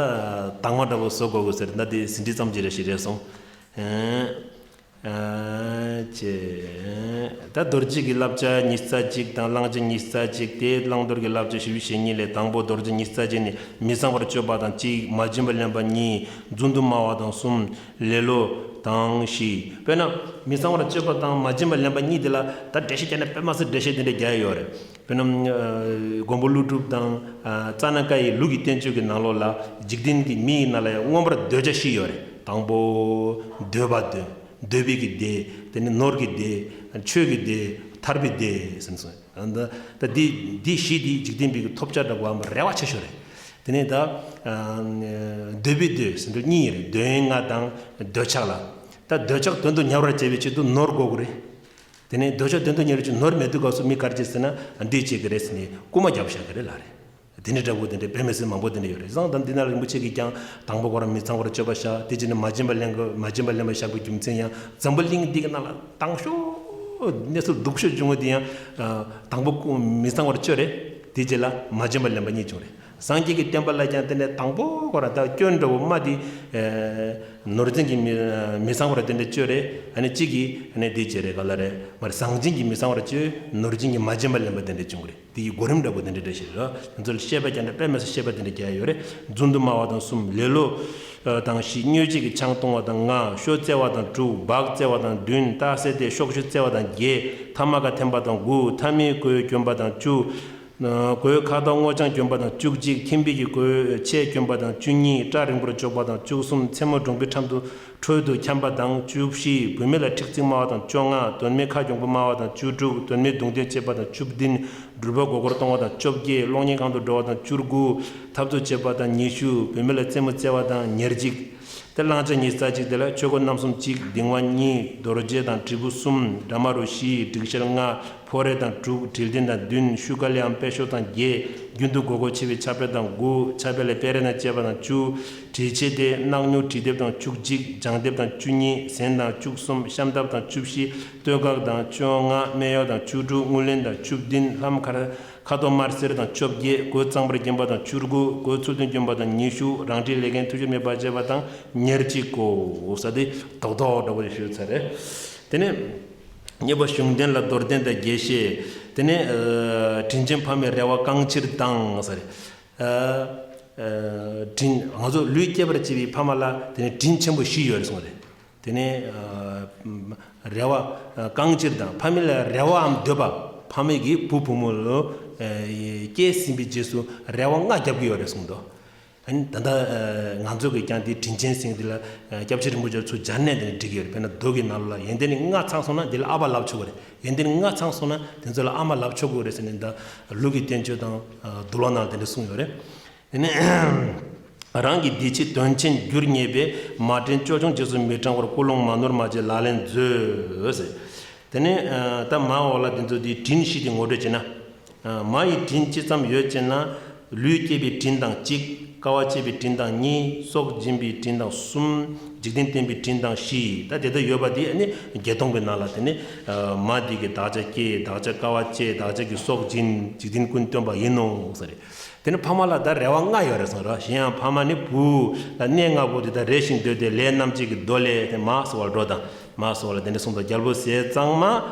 དྭངས་མ་འདྲ་བོ་བཟོ་དགོས་དགོས་ཟེར། ད་དེ་ཟིན་བྲིས་ཙམ་ཅིག་རེ་ཞིག་རེད་སོང་། ཨ་ཅེ། ད་རྡོ་རྗེ་གི་བསླབ་བྱ་ཉི་ཤུ་རྩ་གཅིག་དང་བླང་བྱ་ཉི་ཤུ་རྩ་གཅིག་སྟེ། བླང་དོར་གྱི་བསླབ་བྱ་བཞི་བཅུ་ཞེ་གཉིས་ལས། དང་པོ་རྡོ་རྗེ་ཉི་ཤུ་རྩ་གཅིག་ནི་མི་གཙང་བར་སྤྱོད་པ་དང་གཅིག་མ་བྱིན་པ་ལེན་པ་གཉིས། རྫུན་དུ་སྨྲ་བ་དང་གསུམ། ལེ་ལོ་དང་བཞི། དཔེར་ན་མི་གཙང་བར་སྤྱོད་པ་དང་མ་བྱིན་པ་ལེན་པ་གཉིས་དེ་ལ་ད་འགྲེལ་བཤད་བརྒྱབ་ན་དཔེ་མ་སྲིད་འགྲེལ་བཤད་དེ་འདྲ་རྒྱག་ཡོད་རེད། དཔེར་ན་མགོན་པོ་ཀླུ་སྒྲུབ་དང་ཙ་ན་ཀ་ཡི་ལུགས་ཀྱི་བསྟན་བཅོས་ཀྱི་ནང་ལོགས་ལ་འཇིག་རྟེན་གྱི་མི་ཡི་ནང་ལ་ཡང་མངོན་པར་འདོད་བྱ་བཞི་ཡོད་རེད། དང་པོ་འདོད་པ་འདོད། འདོད་པའི་གི་བདེ། དེ་ནི་ནོར་གྱི་བདེ། ཆོས་ཀྱི་བདེ། ཐར་པའི་བདེ་ཟེར་ནས་གསུངས། ད་ད་འདི་འདི་བཞི་འདི་འཇིག་རྟེན་པའི་གི་ཐོབ་བྱ་འདྲ་བོའམ་རེ་བ་ཆེ་ཤོས་རེད། དེ་ནས་ད་འདོད་པའི་འདོད་ཟེར་འདོད་གཉིས་རེད། འདོད་ཡོན་ལྔ་དང་འདོད་ཆགས་ལྔ། ད་འདོད་ཆགས་དོན་དུ་གཉེར་བར་བྱེད་པའི་ཆེད་དུ་ནོར་དགོས་ཀྱི་རེད། དེ་ནས་འདོད་ཆགས་དོན་དུ་གཉེར་བའི་ཆེད་ནོར་མེད་དུས་སྐབས་སུ་མི་ག་རེ་བྱེད་ཟེར་ན་འདི་བྱེད་ཀྱི་རེད་ཟེར་ནས་རྐུ་མ་རྒྱབ་བཞག་གི་རེད་ལ་རེད། དེ་འདྲ་འདྲ་བོ་དེ་འདྲ་དཔེ་མི་སྲིད་མང་པོ་དེ་འདྲ་ཡོད་རེད། བཟང་དང་འདི་ནང་ལ་རིན་པོ་ཆེ་གིས་ཀྱང་དང་པོ་ཁོ་རང་མི་གཙང་བར་སྤྱོད་པ་བཞག་དེ་རྗེས་ནས་མ་བྱིན་པ་ལེན་དགོས། མ་བྱིན་པ་ལེན་པ་བཞག་པའི་རྒྱུ་མཚན་ཡང་འཛམ་བུ་གླིང་འདི་གི་ནང་ལ་དྭངས་ཤོས་གནས་ཚུལ་སྡུག་ཤོས་བྱུང་བ་དེ་ཡང་དང་པོ་མི་གཙང་བར་སྤྱོད་རེད། དེ་རྗེས་ལ་མ་བྱིན་པ་ལེན་པ་གཉིས་བྱུང་རེད། སངས་རྒྱས་ཀྱི་བསྟན་པ་ལ་ཀྱང་དེ་ནས་དང་པོ་ཁོ་རང་ད་སྐྱོན་འདྲ་བོ་སྨྲ་དེ་ནོར་འཛིན་གྱི་མི་མི་གཙང་བར་དེ་འདྲ་སྤྱོད་རེད། ཨ་ནི་གཅིག་གིས་ཨ་ནི་དེ་བྱེད་རེད། ག་ལ་རེད་མར་བཟང་སྦྱིན་གྱི་མི་གཙང་བར་སྤྱོད། ནོར་སྦྱིན་གྱི་མ་བྱིན་པ་ལེན་པ་དེ་འདྲ་བྱུང་རེད། དེ་ཡི་གོ་རིམ་འདྲ་པོ་དེ་འདྲ་འདྲ་ཞིག་རེད། ང་ཚོ་ལ་བཤད་པ་ཀྱང་འདྲ་དཔེ་མི་སྲིད་བཤད་པ་དེ་འདྲ་རྒྱག་ཡོད་རེད། རྫུན་དུ་སྨྲ་བ་དང་གསུམ། ལེ་ལོ་དང་བཞི། མྱོས་བྱེད་ཀྱི་ཆང་འཐུང་བ་དང་ལྔ། ཤོ་བཙལ་བ་དང་དྲུག་འབག་བཙལ་བ་དང་བདུན། རྟགས་གསལ་ཏེ་ཤོག་ཤོ་བཙལ་བ་དང་བརྒྱད། ཐ་མ་ཀ་འཐེན་པ་དང་དགུ། ཐ་མའི་གོས་གྱོན་པ་དང་བཅུ། གོས་ཁ་དོག་སྔོ་ལྗང་གྱོན་པ་དང་བཅུ་གཅིག་ཁྱིམ་པའི་གི་གོས་ཆས་གྱོན་པ་དང་བཅུ་གཉིས། སྐྲ་རིང་པོར་འཇོག་པ་དང་བཅུ་གསུམ། མཚན་མོ་གྲོང་པའི་འགྲམ་དུ་འཕྲོད་དུ་འཁྱམས་པ་དང་བཅུ་བཞི། བུད་མེད་ལ་འཁྲིག་ཚིག་སྨྲ་བ་དང་བཅོ་ལྔ། དོན་མེད་ཁ་གྱོང་པོ་སྨྲ་བ་དང་བཅུ་དྲུག་དོན་མེད་རྡུང་རྡེག་བྱེད་པ་དང་བཅུ་བདུན། སྦྲུལ་པ་མགོ་སྐོར་གཏོང་བ་དང་བཅོ་བརྒྱད། གློག་བརྙན་སྒང་དུ་འགྲོ་བ་དང་བཅུ་དགུ། འཐབ་རྩོད་བྱེད་པ་དང་ཉི་ཤུ། བུད་མེད་ལ་རྩེད་མོ་རྩེ་བ་དང་ཉེར་གཅིག་དེ་བླང་བྱ་ཉི་ཤུ་རྩ་གཅིག་དེ་ལ་ཆོས་གོས་རྣམ་གསུམ་གཅིག་གདིང་བ་གཉིས། རྡོ་རྗེ་དང་དྲིལ་བུ་གསུམ། དགྲ་མ་རུ་བཞི། སྒྲིག་བཤེར་ལྔ། ཕོ་རེ་དང་དྲུག་དྲིལ་ལྡན་དང་བདུན། ཤུ་ཀ་ལི་འམ་དཔེ་ཤོག་དང་བརྒྱད། རྒྱུན་དུ་དགོས་མཁོ་ཆེ་བའི་ཕྱག་དཔེ་དང་དགུ། ཕྱག་དཔེ་ལ་དཔེ་རས་དང་བཅས་པ་དང་བཅུ། དྲིལ་ཕྱེ་སྟེ་གནག་སྨྱུག་དྲིལ་དེབ་དང་བཅུ་གཅིག་སྦྱང་དེབ་དང་བཅུ་གཉིས། གཟན་དང་བཅུ་གསུམ། ཤམ་ཐབས་དང་བཅུ་བཞི། སྟོད་འགག་དང་བཅོ་ལྔ། སྨད་གཡོགས་དང་བཅུ་དྲུག་རྔུལ་ལེན་དང་བཅུ་བདུན། ལྷམ་ཁར་ཁ་དོག་དམར་སེར་དང་བཅོ་བརྒྱད། གོས་གཙང་པར་གྱོན་པ་དང་བཅུ་དགུ། གོས་ཚུལ་མཐུན་གྱོན་པ་དང་ཉི་ཤུ། རང་འཁྲིའི་ལས་འགན་ཐུབ་ཚོད་མེད་པར་བྱེད་པ་དང་ཉེར་གཅིག་གོ་ས་དེ་རྡོག་རྡོག་འདྲ་པོ་ཞིག་ཞུས་ཚར་རེད། དེ་ནས་གཉིས་པ་གཞུང་བསྟེན་ལ་མདོར་བསྟན་དང་རྒྱས་བཤད། དེ་ནས་དྲིན་ཅན་ཕ་མའི་རེ་བ་བསྐང་ཕྱིར་དང་ཟེར། དྲིན་ང་ཚོ་ལུས་སྐྱེད་པར་བྱེད་པའི་ཕ་མ་ལ་དེ་ནས་དྲིན་ཆེན་པོ་བཞི་ཡོད་རེད་གསུངས་རེད། དེ་ནས་རེ་བ་བསྐང་ཕྱིར་དང་ཕ་མ་ལ་རེ་བའམ་འདོད་པ། ཕ་མས་ཀྱི་བུ་བུ་མོ་ལོ་སྐྱེས་ཟིན་པའི་རྗེས་སུ་རེ་བ་ལྔ་བརྒྱབ་ཀྱི་ཡོད་རེད་གསུངས་འདུག་ཨ་ནི་ད་ལྟ་ང་ཚོ་གིས་ཀྱང་དེ་དྲིན་ཅན་ཟེར་འདི་ལ་སྐྱབས་རྗེ་རིན་པོ་ཆེ་ཚུར་སྦྱར་ནས་དེ་ནས་འགྲིག་གི་ཡོད་རེད། དཔེར་ན་མདོ་གི་ནང་ལ་ཡོན་ཏན་ལྔ་ཚང་སོང་ན་དེ་ལ་ཨ་ཕ་ལབ་ཆོག་གི་རེད། ཡོན་ཏན་ལྔ་ཚང་སོང་ན་དེ་ཚོ་ལ་ཨ་མ་ལབ་ཆོག་གི་རེད་ཟེར་ནས་ད་ལུགས་ཀྱི་བསྟན་བཅོས་དང་འདུལ་བ་ནང་དེ་འདྲ་གསུངས་ཡོད་རེད། དེ་ནས་རང་གི་འདི་ཕྱི་དོན་ཆེན་རྒྱུར་ངེས་པས་མ་དྲན་ཅོལ་ཆུང་རྗེས་སུ་མི་འབྲང་བར་ཀུན་སློང་མ་ནོར་མ་བྱེད་ལག་ལེན་མཛོད་ཟེར། དེ་ནས་ད་མ་འོག་ལ་འདི་ཚོ་འདི་དྲིན་བཞི་དེ་ངོ་སྤྲོད་བྱས་ན། མ་ཡི་དྲིན་ཅི་ཙམ་ཡོད་ཅེ་ན། ལུས་བསྐྱེད་པའི་དྲིན་དང་གཅིག། དཀའ་བ་སྤྱད་པའི་དྲིན་དང་གཉིས། སྲོག་སྦྱིན་པའི་དྲིན་དང་གསུམ། འཇིག་རྟེན་བསྟན་པའི་དྲིན་དང་བཞི། ད་དེ་ལྟར་ཡོད་པ་དེ་ནི་བརྒྱད་སྟོང་གི་ནང་ལ་དེ་ནི་མ་འདི་གིས་བདག་ཅག་བསྐྱེད། བདག་ཅག་དཀའ་བ་སྤྱད། བདག་ཅག་གི་སྲོག་སྦྱིན། འཇིག་རྟེན་ཀུན་བསྟེན་པ་ཡིན་ནོ་ཟེར། དེ་ནི་ཕ་མ་ལ་ད་རེ་བ་ལྔ་ཡོད་རེད་གསུངས་ར། གཞན་ཡང་ཕ་མ་ནི་བུ་ལ་གནས་ལྔ་པོ་དེ་དག་རེ་ཞིང་འདོད་དེ། ལས་རྣམ་འབྱེད་ཀྱི་མདོ་ལས། དེ་མ་གསོལ་བ་འགྲོ་དང་མ་གསོལ་བ་ལ་དེ་འདྲ་གསུངས་དང་། རྒྱལ་པོ་ཟས་གཙང་མ་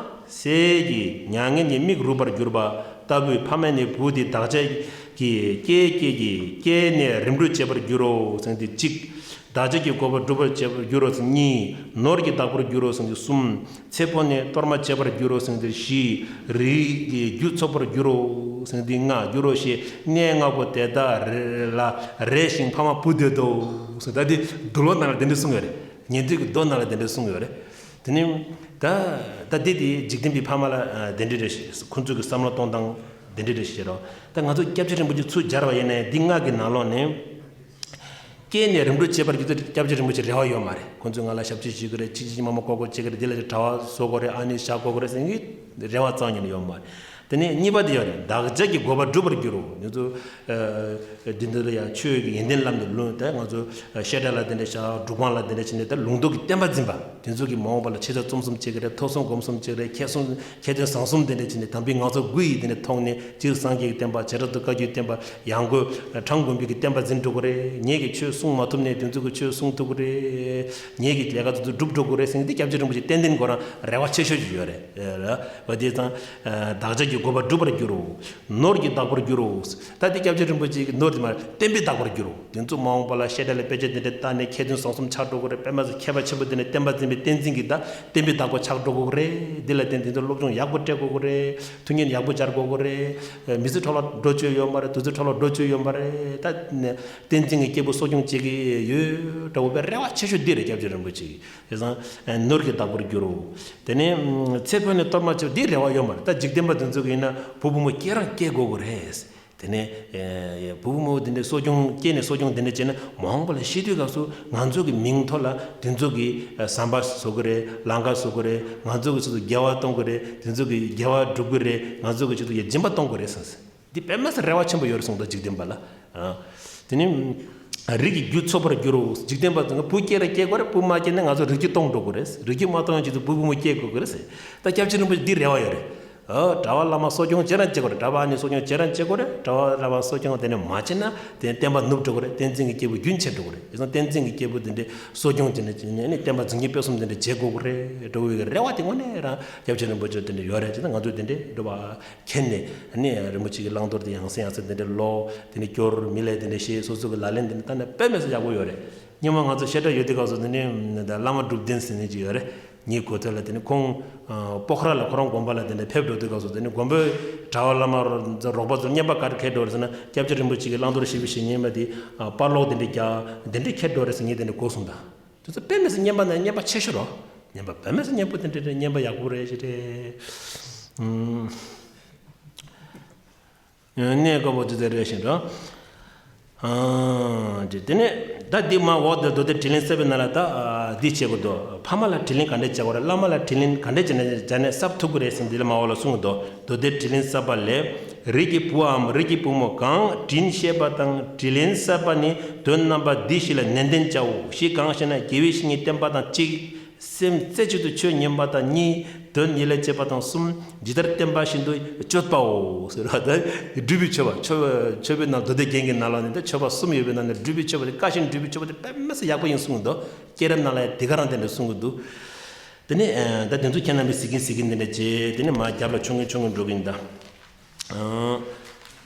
ཟས་ཀྱི་མྱ་ངན་གྱི་མིག་རུབ་པར་གྱུར་པ་ལྟ་བུའི་ཕ་མ་ནི་བུ་དེ་བདག་ཅག་གི་སྐྱེས་སྐྱེས་ཀྱི་སྐྱེས་ནས་རིམ་གྲོ་བྱེད་པར་འགྱུར་རོ་ཟེར་ཏེ་གཅིག། བདག་ཅག་གི་གོ་འཕང་སྒྲུབ་པར་བྱེད་པར་འགྱུར་རོ་ཟེར་གཉིས། ནོར་གྱི་བདག་པོར་འགྱུར་རོ་ཟེར་ཏེ་གསུམ། ཚེ་འཕོས་ནས་གཏོར་མ་བྱེད་པར་འགྱུར་རོ་ཟེར་ཏེ་བཞི། རིགས་ཀྱི་རྒྱུ་ཚོགས་པར་འགྱུར་རོ་ཟེར་ཏེ་ལྔ། འགྱུར་རོ་ཞེས་གནས་ལྔ་པོ་དེ་དག་ལ་རེ་ཞིང་ཕ་མ་བུ་འདོད་དོ་ཟེར། ད་འདི་འདུལ་བ་ནང་ལ་དེ་འདྲ་གསུངས་ཡོད་རེད། ཉན་ཐོས་ཀྱི་མདོ་ནང་ལ་དེ་འདྲ་གསུངས་ཡོད་རེད། དེ་ནི་ད་ད་འདི་དེ་འཇིག་རྟེན་པའི་ཕ་མ་ལ་ཨ་དེ་འདྲ་རེད་ཞེས། ཁོང་ཚོས་ཀྱི་བསམ་བློ་གཏོང་སྟངས་དེ་འདྲ་རེད་ཞེས་རོ། ད་ང་ཚོ་སྐྱབས་རྗེ་རིན་པོ་ཆེ་ཚུར་སྦྱར་བ་ཡིན་ནའི་འདི་ལྔ་གི་ནང་ལོགས་ནས། སྐྱེས་ནས་རིམ་གྲོ་བྱེད་པར་འགྱུར་ཏེ། སྐྱབས་རྗེ་རིན་པོ་ཆེ་རེ་བ་ཡོད་མ་རེད། ཁོང་ཚོས་ང་ལ་ཞབས་ཕྱི་བྱེད་དགོས་རེད། ཅི་ཅི་མ་མ་གོ་གོ་བྱེད་དགོས་རེད། འདི་ལ་གྲྭ་པ་བཟོ་དགོས་རེད། ཨ་ནི་བཞག་དགོས་རེད་ཟེར་གྱི་རེ་བ་རྩ་བ་ཉིད་ནས་ཡོད་མ་རེད། དེ་ནས་གཉིས་པ་དེ་ཡོད་རེད། བདག་ཅག་གི་དགོས་པ་འགྲུབ་པར་འགྱུར་རོ། འདི་ཚོ་ཨ་འདི་འདི་ལ་ཡང་ཆོས་ཀྱི་ཡོན་ཏན་ལམ་དུ་ལོན། ད་ང་ཚོ་ཨ་བཤད་གྲྭ་ལ་དེ་འདྲ་བཞག་སྒྲུབ་ཁང་ལ་དེ་འདྲ་བྱས་ནས། ད་ལུང་རྟོགས་ཀྱི་བསྟན་པ་འཛིན་པ་དེ་ཚོ་གི་མ་འོངས་པ་ལ་ཆེ་ཚད་རྩོམ་གསུམ་བྱེད་ཀྱི་རེད། ཐོས་བསམ་སྒོམ་གསུམ་བྱེད་ཀྱི་རེད། མཁས་གསུམ། མཁས་བཙུན་བཟང་གསུམ་དེ་འདྲ་བྱས་ནས། དམ་པའི་ངག་ཚོགས་དགུ་ཡི་དེ་ནས་ཐོག་ནས། སྤྱིར་སངས་རྒྱས་ཀྱི་བསྟན་པ། བྱེ་བྲག་ཏུ་བཀའ་བརྒྱུད་བསྟན་པ། ཡང་སྒོས་གྲངས་མགོན་པོའི་གི་བསྟན་པ་འཛིན་འགྲོ་གི་རེད། ངེད་ཀྱིས་ཆོས་གསུང་མ་ཐུབ་ནའི་དེ་ཚོ་གི་ཆོས་གསུང་ཐུབ་ཀྱི་རེད། ངེད་ཀྱི་ལས་ཀ་དེ་ཚོ་སྒྲུབ་འགྲོ་གི་རེད་ཟེར་ནས། འདི་སྐྱབས་རྗེ་རིན་པོ་ཆེ་ཏན་ཏན་ཁོ་རང་རེ་བ་ཆེ་ཤོས་ཅིག་ཡོད་རེད། རེད་བ། དེ་ཙང་བདག་ཅག་གི་དགོས་པ་འགྲུབ་པར་འགྱུར་རོ། ནོར་གྱི་བདག་པོར་འགྱུར་རོ། ད་འདི་སྐྱབས་རྗེ་རིན་པོ་ཆེ་གི་ནོར་དེ་མ་རེད། བསྟན་པའི་བདག་པོར་འགྱུར་རོ། དེ་ཚོ་མ་འོངས་པ་ལ་བཤད་གྲྭ་ལ་དཔེ་ཆ་དེ་འདྲ་བལྟས་ནས་མཁས་བཙུན་བཟང་གསུམ་ཆགས་འགྲོ་གི་རེད། དཔེ་མ་སྲིད་མཁས་པ་ཆེན་པོ་དེ་ནས་བསྟན་པ་འཛིན་པའི་བསྟན་འཛིན་གྱི་ད་བསྟན་པའི་བདག་པོ་ཆགས་འགྲོ་གི་རེད། འདི་ལ་བརྟེན་དེ་ཚོ་སློབ་སྦྱོང་ཡག་པོ་སྤྲད་དགོས་ཀྱི་རེད། མཐུན་རྐྱེན་ཡག་པོ་སྦྱར་དགོས་ཀྱི་རེད། མི་ཚེ་འཕྲོ་བརླག་འགྲོ་བཅུག་ཡོད་མ་རེད། དུས་ཚོད་འཕྲོ་བརླག་འགྲོ་བཅུག་ཡོད་མ་རེད། ད་བསྟན་འཛིན་གྱི་སྐྱེས་བུ་གསོ་སྐྱོང་བྱེད་ཀྱི་ཡོད་འདྲ་བོ་པའི་རེ་བ་ཆེ་ཤོས་འདི་རེད། སྐྱབས་རྗེ་རིན་པོ་ཆེ་གིས། དེ་ཙང་ནོར་གྱི་བདག་པོར་འགྱུར་རོ། དེ་ནས་ཚེ་འཕོས་ནས་གཏོར་མ་བྱེད། འདི་རེ་བ་ཡོད་མ་རེད། ད་འཇིག་རྟེན་པ་དེ་ཚོ་གི་ཡིན་ན་བུ་བུ་མོ་སྐྱེ་རང་སྐྱེ་དགོས་ཀྱི་རེད། དེ་ནས་ཨེ་བུ་བུ་མོ་དེ་འདྲའི་གསོ་སྐྱོང་སྐྱེས་ནས་གསོ་སྐྱོང་དེ་འདྲ་བྱས་ན། མ་འོངས་པ་ལ་ཤི་དུས་སྐབས་སུ་ང་ཚོ་གི་མིང་ཐོག་ལ་དེ་ཚོ་གི་ཨ་ཟམ་པ་བཟོ་གི་རེད། ལམ་ཁ་བཟོ་གི་རེད། ང་ཚོ་གི་ཆེད་དུ་དགེ་བ་གཏོང་གི་རེད། དེ་ཚོ་གི་དགེ་བ་སྒྲུབ་གི་རེད། ང་ཚོ་གི་ཆེད་དུ་ཡ་སྦྱིན་པ་གཏོང་གི་རེད་ཟེར། འདི་དཔེ་མ་སྲིད་རེ་བ་ཆེན་པོ་ཡོད་རེད་གསུངས་འདུག་འཇིག་རྟེན་པ་ལ། ཨ། དེ་ནི་རིགས་ཀྱི་རྒྱུ་ཚོགས་པར་འགྱུར་རོ། འཇིག་རྟེན་པ་ཚོ་བུ་སྐྱེས་ར་སྐྱེ་དགོས་རེད། བུ་མ་སྐྱེས་ན་ང་ཚོ་རིགས་རྒྱུད་སྟོང་འགྲོ་གི་རེད། རིགས་རྒྱུད་མ་སྟོང་ཡང་ཆེད་དུ་བུ་བུ་མོ་སྐྱེ་དགོས་ཀྱི་རེད་ཟེར། ད་སྐྱབས་རྗེ་རིན་པོ་ཆེ་འདི་རེ་བ་ཡོད་རེད། ཨོ། གྲྭ་པ་བླ་མ་གསོ་སྐྱོང་བྱེད་རང་བྱེད་དགོས་རེད། གྲྭ་པ་ཨ་ནི་གསོ་སྐྱོང་བྱེད་རང་བྱེད་དགོས་རེད། གྲྭ་པ་བླ་མ་གསོ་སྐྱོང་དེ་ནས་མ་བྱེད་ན་དེ་བསྟན་པ་ནུབ་འགྲོ་གི་རེད། བསྟན་འཛིན་གྱི་སྐྱེས་བུ་རྒྱུན་ཆད་འགྲོ་གི་རེད། དེ་ཙང་བསྟན་འཛིན་གྱི་སྐྱེས་བུ་དེ་འདྲའི་གསོ་སྐྱོང་བྱེད་ནས་བྱེད་ནས་ནི་བསྟན་པ་འཛིན་སྐྱོང་སྤེལ་གསུམ་དེ་འདྲ་བྱེད་དགོས་ཀྱི་རེད་འགྲོ་བའི་རེ་བ་དེ་དངོས་གནས་རང་སྐྱབས་རྗེ་རིན་པོ་ཆེ་དེ་འདྲ་ཡོད་རེད། བྱས་ཙང་ང་ཚོས་དེ་འདྲའི་འགྲོ་བ་མཁྱེན་ནས་ནི་རིན་པོ་ཆེ་གི་བླང་དོར་དེ་ཡང་སེ་ཡང་སེ་དེ་འདྲ་ཀློག་དེ་འདྲ་སྐྱོར། མི་ལ་དེ་འདྲ་བཤད། སོ་སོ་གི་ལག་ལེན་དེ་འདྲ་བསྟར་ན་དཔེ་མི་སྲིད་ཡག་པོ་ཡོད་རེད། སྔོན་མ་ང་ཚོ་བཤད་གྲྭ་ཡོད་དུས་སྐབས་སུ་དེ་ནས་ད་བླ་མ་གྲུབ་བསྟན་ཟེར་ནས་ཅིག་ཡོད་རེད། ངའི་གོ་ཐོས་ལ། དེ་ནས་ཁོང་ཨ་སྤོ་ཁ་ར་ལ་ཁོ་རང་དགོན་པ་ལ་དེ་འདྲ་ཕེབས་འགྲོ་དུས་སྐབས་སུ། དེ་ནས་དགོན་པའི་གྲྭ་པ་བླ་མ་རོགས་པ་ཚོར་རྔན་པ་ག་རེ་ཁྱེར་འགྲོ་རེད་ཟེར་ན། སྐྱབས་རྗེ་རིན་པོ་ཆེ་གི་བླང་དོར་ཞེས་པའི་ཞལ་སྙན་མ་དེ་ཨ་པར་ལོག་དེ་འདྲ་རྒྱག་དེ་འདྲ་ཁྱེར་འགྲོ་རེད་ཟེར་ངས་དེ་འདྲ་གོ་སོང་ད། དེ་ཚོ་དཔེ་མི་སྲིད་རྔན་པ་ན་རྔན་པ་ཆེ་ཤོས་རོ། རྔན་པ་དཔེ་མི་སྲིད་སྙན་པོ་དེ་འདྲ་རེད། རྔན་པ་ཡག་པོ་རེད་ཞེས་རེད། ཨུམ། གནས་སྐབས་འོ་དེ་ཚོ་རེད་ཞེས་འགྲོ། ཨ། དེ་དེ་ནས་ད་འདི་མ་འོག་ཏུ་མདོ་སྡེ་དྲིས་ལན་གསར་པའི་ནང་ལ་ད་ཨ་འདི་བྱེད་དགོས་འདུག་ཕ་མ་ལ་དྲིས་ལན་ག་འདྲས་བྱེད་དགོས་རེད། བླ་མ་ལ་དྲིས་ལན་ག་འདྲས་བྱས་ན་བྱས་ནས་གསབ་ཐུབ་ཀྱི་རེད་ཟེར་འདི་ལ་མ་འོག་ལ་གསུངས་འདུག་མདོ་སྡེ་དྲིས་ལན་གསར་པ་ལས། རིགས་ཀྱི་བུའམ་རིགས་ཀྱི་བུ་མོ་གང་། དྲིན་ཤེས་པ་དང་དྲིས་ལན་གསར་པ་ནི། དོན་རྣམ་པ་འདི་བཞི་ལ་ནན་ཏན་བྱའོ། གཞི་གང་ཞེ་ན། དགེ་བའི་བཤེས་གཉེན་བསྟེན་པ་དང་གཅིག་སེམས་རྩེ་གཅིག་ཏུ་ཆོས་ཉན་པ་དང་གཉིས། དོན་ཡིད་ལ་བྱེད་པ་དང་གསུམ། ཇི་ལྟར་བསྟན་པ་བཞིན་དུ་སྤྱོད་པའོ་ཟེར་བ་དང་། སྒྲུབ་པའི་མཆོད་པ། མཆོད་མཆོད་པའི་ནང་མདོ་སྡེ་རྒྱན་གྱི་ནང་ལ་ནི་ད་མཆོད་པ་གསུམ་ཡོད་པའི་ནང་ནས་སྒྲུབ་པའི་མཆོད་པ་དེ། བཀའ་བཞིན་སྒྲུབ་པའི་མཆོད་པ་དེ་དཔེ་མི་སྲིད་ཡག་པོ་ཡིན་གསུངས་འདུག་སྐྱེས་རབས་ནང་ལ་ཡང་དེ་ག་རང་དེ་འདྲ་གསུངས་ཀྱི་འདུག་དེ་ནས་ད་དེ་ཚོ་ཁྱེད་རྣམ་པས་གཟིགས་ཀྱིན་གཟིགས་ཀྱིན་དེ་འདྲ་བྱས། དེ་ནས་མར་རྒྱབ་ལ་མཆོང་གིན་མཆོང་གིན་འགྲོ་གིན་ད།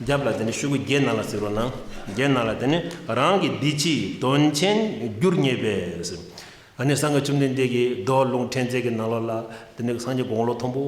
རྒྱབ་ལ་དེ་ནས་ཤོག་གུ་བརྒྱད་ནང་ལ་གཟིགས་རོགས་གནང་། བརྒྱད་ནང་ལ་དེ་ནས་རང་གི་འདི་ཕྱིའི་དོན་ཆེན་འགྱུར་ངེས་པས། ཨ་ནི་སངས་རྒྱས་བཅོམ་ལྡན་འདས་ཀྱི་མདོ་ལུང་ཕྲན་ཚེགས་ཀྱི་ནང་ལོགས་ལ་དེ་ནས་སངས་རྒྱས་དགུང་ལོ་མཐོན་པོ་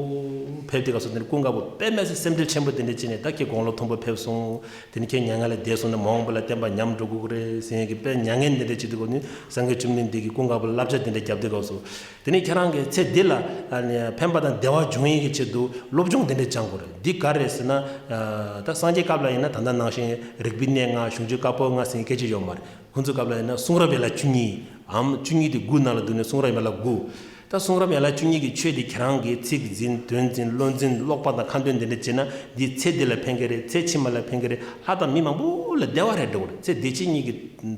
ཕེབས་དུས་སྐབས་སུ། དེ་ནས་ཀུན་དགའ་བོ་དཔེ་མི་སྲིད་སེམས་ཁྲལ་ཆེན་པོ་དེ་འདྲ་བྱས་ནས། ད་ཁྱེད་དགུང་ལོ་མཐོན་པོ་ཕེབས་སོང་། དེ་ནས་ཁྱེད་མྱ་ངན་ལས་འདས་སོང་ན་མ་འོངས་པ་ལ་བསྟན་པ་ཉམས་འགྲོ་གི་རེད་ཟེར་ཡས་ཀྱི་དཔེ་མྱ་ངན་དེ་འདྲ་བྱེད་དུས་སྐབས་ནི། སངས་རྒྱས་བཅོམ་ལྡན་འདས་ཀྱིས་ཀུན་དགའ་བོ་ལ་བསླབ་བྱ་དེ་འདྲ་བརྒྱབ་དུས་སྐབས་སུ། དེ་ནས་ཁྱེད་རང་གི་ཚེ་འདི་ལ་ཨ་ནི་ཕན་པ་དང་བདེ་བ་འབྱུང་ཡས་ཀྱི་ཆེད་དུ་སློབ་སྦྱོང་དེ་འདྲ་སྦྱང་དགོས་རེད། འདི་ག་རེད་ཟེར་ན། ཨ་ད་སངས་རྒྱས་སྐབས་ལ་ཡིན་ན་ད་ལྟ་ནང་བཞིན་རིག་པའི་གནས་ལྔ། གཞུང་ཆེན་བཀའ་པོད་ལྔ་ཟེར་མཁན་སྐད་ཆ་ཡོད་མ་རེད། ཁོང་ཚོའི་སྐབས་ལ་ཡིན་ན་གསུང་རབ་ཡན་ལག་བཅུ་གཉིས་འམ། བཅུ་གཉིས་དེ་དགུ་ནང་ལ་བསྡུས་ནས་གསུང་རབ་ཡན་ལག་དགུ། ད་གསུང་རབ་ཡན་ལག་བཅུ་གཉིས་ཀྱི་ཆོས་འདི་ཁྱེད་རང་གིས་ཚིག་འཛིན་དོན་འཛིན་བློ་འཛིན་ཀློག་པ་དང་ཁ་འདོན་འདི་འདྲ་བྱས་ན་འདི་ཚེ་འདི་ལ་ཕན་གི་རེད། ཚེ་ཕྱི་མ་ལ་ཕན་གི་རེད། ལྷ་དང་མི་མང་པོ་ལ་བདེ་བ་རེད་འགྲོ་གི་རེད། ཚེ་འདི་ཕྱི་གཉིས་ཀྱི་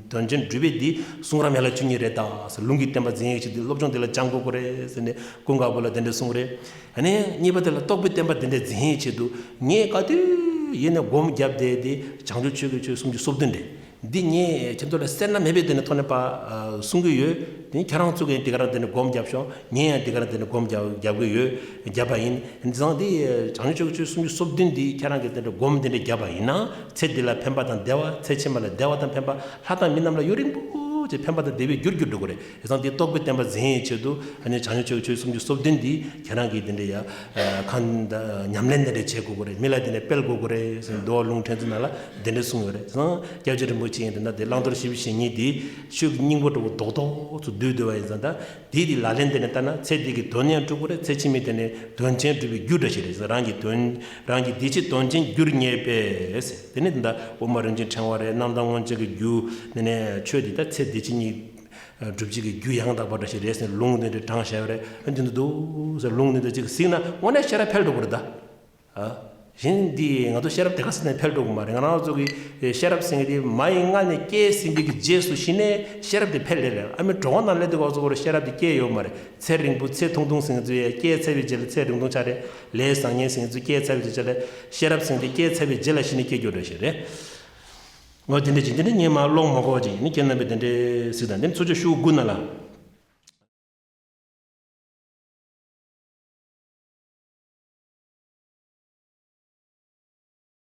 དོན་ཆེན་སྒྲུབ་པའི་འདི་གསུང་རབ་ཡན་ལག་བཅུ་གཉིས་རེད་ད་ཟེར། ལུང་གི་བསྟན་པ་འཛིན་ཡས་ཆེད་དུ་སློབ་སྦྱོང་འདི་ལ་སྦྱང་དགོས་ཀྱི་རེད་ཟེར་ནས་ཀུན་དགའ་བོ་ལ་དེ་འདྲ་གསུངས་རེད། ཨ་ནི་གཉིས་པ་དེ་ལ་རྟོགས་པའི་བསྟན་པ་འདི་འདྲ་འཛིན་ཡས་ཆེད་དུ་ངས་ག་དུས་ཡིན་ནས་སྒོམ་བརྒྱབ་བསྡད་དེ་བྱང་ཆུབ་ཆོས་ཀྱི་ཆོས་སུམ་ཅུ་སོ་བདུན་རེད། འདི་ངས་ཁྱེད་ཚོ་ལ་སེར་སྣ་མེད་པའི་སྒོ་ནས་ཐོག་ནས་པ་གསུང་གི་ཡོད། དེ་ཁྱེད་རང་ཚོ་གིས་འདི་ག་རང་དེ་ནས་སྒོམ་རྒྱབ་ཤོག། ངས་ཡང་འདི་ག་རང་དེ་ནས་སྒོམ་རྒྱབ་རྒྱབ་གི་ཡོད། རྒྱབ་པ་ཡིན། འདི་ཙང་འདི་བྱང་ཆུབ་ཆོས་སུམ་ཅུ་སོ་བདུན་འདི་ཁྱེད་རང་གིས་དེ་འདྲ་སྒོམ་དེ་འདྲ་རྒྱབ་པ་ཡིན་ན་ཚེ་འདི་ལ་ཕན་པ་དང་བདེ་བ། ཚེ་ཕྱི་མ་ལ་བདེ་བ་དང་ཕན་པ། ལྷ་དང་མི་རྣམས་ལ་ཡུན་རིང་པོ་ཅིག་ཕན་པ་དང་བདེ་བའི་རྒྱུར་གྱུར་འགྲོ་གི་རེད། དེ་ཙང་འདི་རྟོགས་པའི་བསྟན་པ་འཛིན་ཡས་ཆེད་དུ་ཨ་ནི་བྱང་ཆུབ་ཆོས་སུམ་ཅུ་སོ་བདུན་འདི་ཁྱེད་རང་གིས་དེ་འདྲ་ཡ་ཁ་ཉམས་ལེན་དེ་འདྲ་བྱེད་དགོས་ཀྱི་རེད། མི་ལ་དེ་འདྲ་སྤེལ་དགོས་ཀྱི་རེད་ཟེར་མདོ་ལུང་ཕྲན་ཚེགས་ནང་ལ་དེ་འདྲ་གསུངས་ཡོད་རེད། དེ་ཙང་སྐྱབས་རྗེ་རིན་པོ་ཆེ་ཡིན་དེ་ན་དེ་བླང་དོར་ཞི་བའི་བཤེས་གཉེན་འདི་ཆོས་ཀྱི་སྙིང་པོ་འདྲ་བོ་རྡོག་རྡོག་ཚོ་བསྡུས་བསྡུས་པ་ཡིན་ཙང་ད། དེའི་དེ་ལག་ལེན་དེ་ནས་བསྟར་ན་ཚེ་འདི་གི་དོན་ཡང་འགྲུབ་ཀྱི་རེད། ཚེ་ཕྱི་མའི་དེ་ནས་དོན་ཆེན་འགྲུབ་པའི་རྒྱུ་འདྲ་ཞིག་རེད། རང་གི་དོན་རང་གི་འདི་ཕྱི་དོན་ཆེན་རྒྱུར་ངེས་པས་ཟེར། དེ་ནས་འདི་འདྲ་དབུ་མ་རིན་ཆེན་ཕྲེང་བ་རེད། རྣམ་དག་མངོན་སྤྱོད་ཀྱི་རྒྱུ་དེ་ནས་ཆོས་འདི་ད་ཚེ་འདི་ཕྱི་གཉིས་སྒྲུབ་བྱེད་ཀྱི་རྒྱུ་ཡང་དག་པ་འདྲ་ཞིག་རེད་ཟེར་ལུང་འདི་འདྲ་དྲངས་བཞག་ཡོད་རེད། འདི་འདུག་འདུག་ཟེར་ལུང་འདི་འདྲ་ཅིག་གཟིགས་ན་དངོས་གནས་ཤེས་རབ་འཕེལ་འགྲོ་གི་རེད་ད། ཨ། གཞན་འདི་ང་ཚོ་ཤེས་རབ་དེ་ག་ས་ནས་འཕེལ་འགྲོ་གི་མ་རེད། ང་རང་ཚོ་གི་ཤེས་རབ་ཟེར་མཁན་དེ་མ་ཡི་མངལ་ནས་སྐྱེས་ཟིན་པའི་གི་རྗེས་སུ་གཞི་ནས་ཤེས་རབ་དེ་འཕེལ་ལེ་རེད། ཨ་མའི་གྲོད་ཁོག་ནང་སླེབས་དུས་སྐབས་སུ་ཁོ་རང་ཤེས་རབ་དེ་སྐྱེས་ཡོད་མ་རེད། ཚེ་རིང་པོ་ཚེ་ཐུང་ཐུང་ཟེར་མཁན་ཚོ་ཡ་སྐྱེས་ཚར་བའི་རྗེས་ལ་ཚེ་རིང་ཐུང་ཆགས་རེད། ལས་བཟང་ངན་ཟེར་མཁན་ཚོ་སྐྱེས་ཚར་བའི་རྗེས་ལ་ཤེས་རབ་ཟེར་མཁན་དེ་སྐྱེས་ཚར་བའི་རྗེས་ལ་གཞི་ནས་སྐྱེ་རྒྱུ་འདྲ་ཞིག་རེད། འོ་དེ་འདྲ་ཅིག་དེ་འདྲ་ངས་མ་ཀློག་མ་གོ་བ་ཅིག་ཡིན་ན་ཁྱེད་རྣམ་པས་དེ་འདྲ་གཟིགས་དང་། དེ་ནས་ཚུར་ཕྱོགས་ཤོག་གུ་ན་ལ།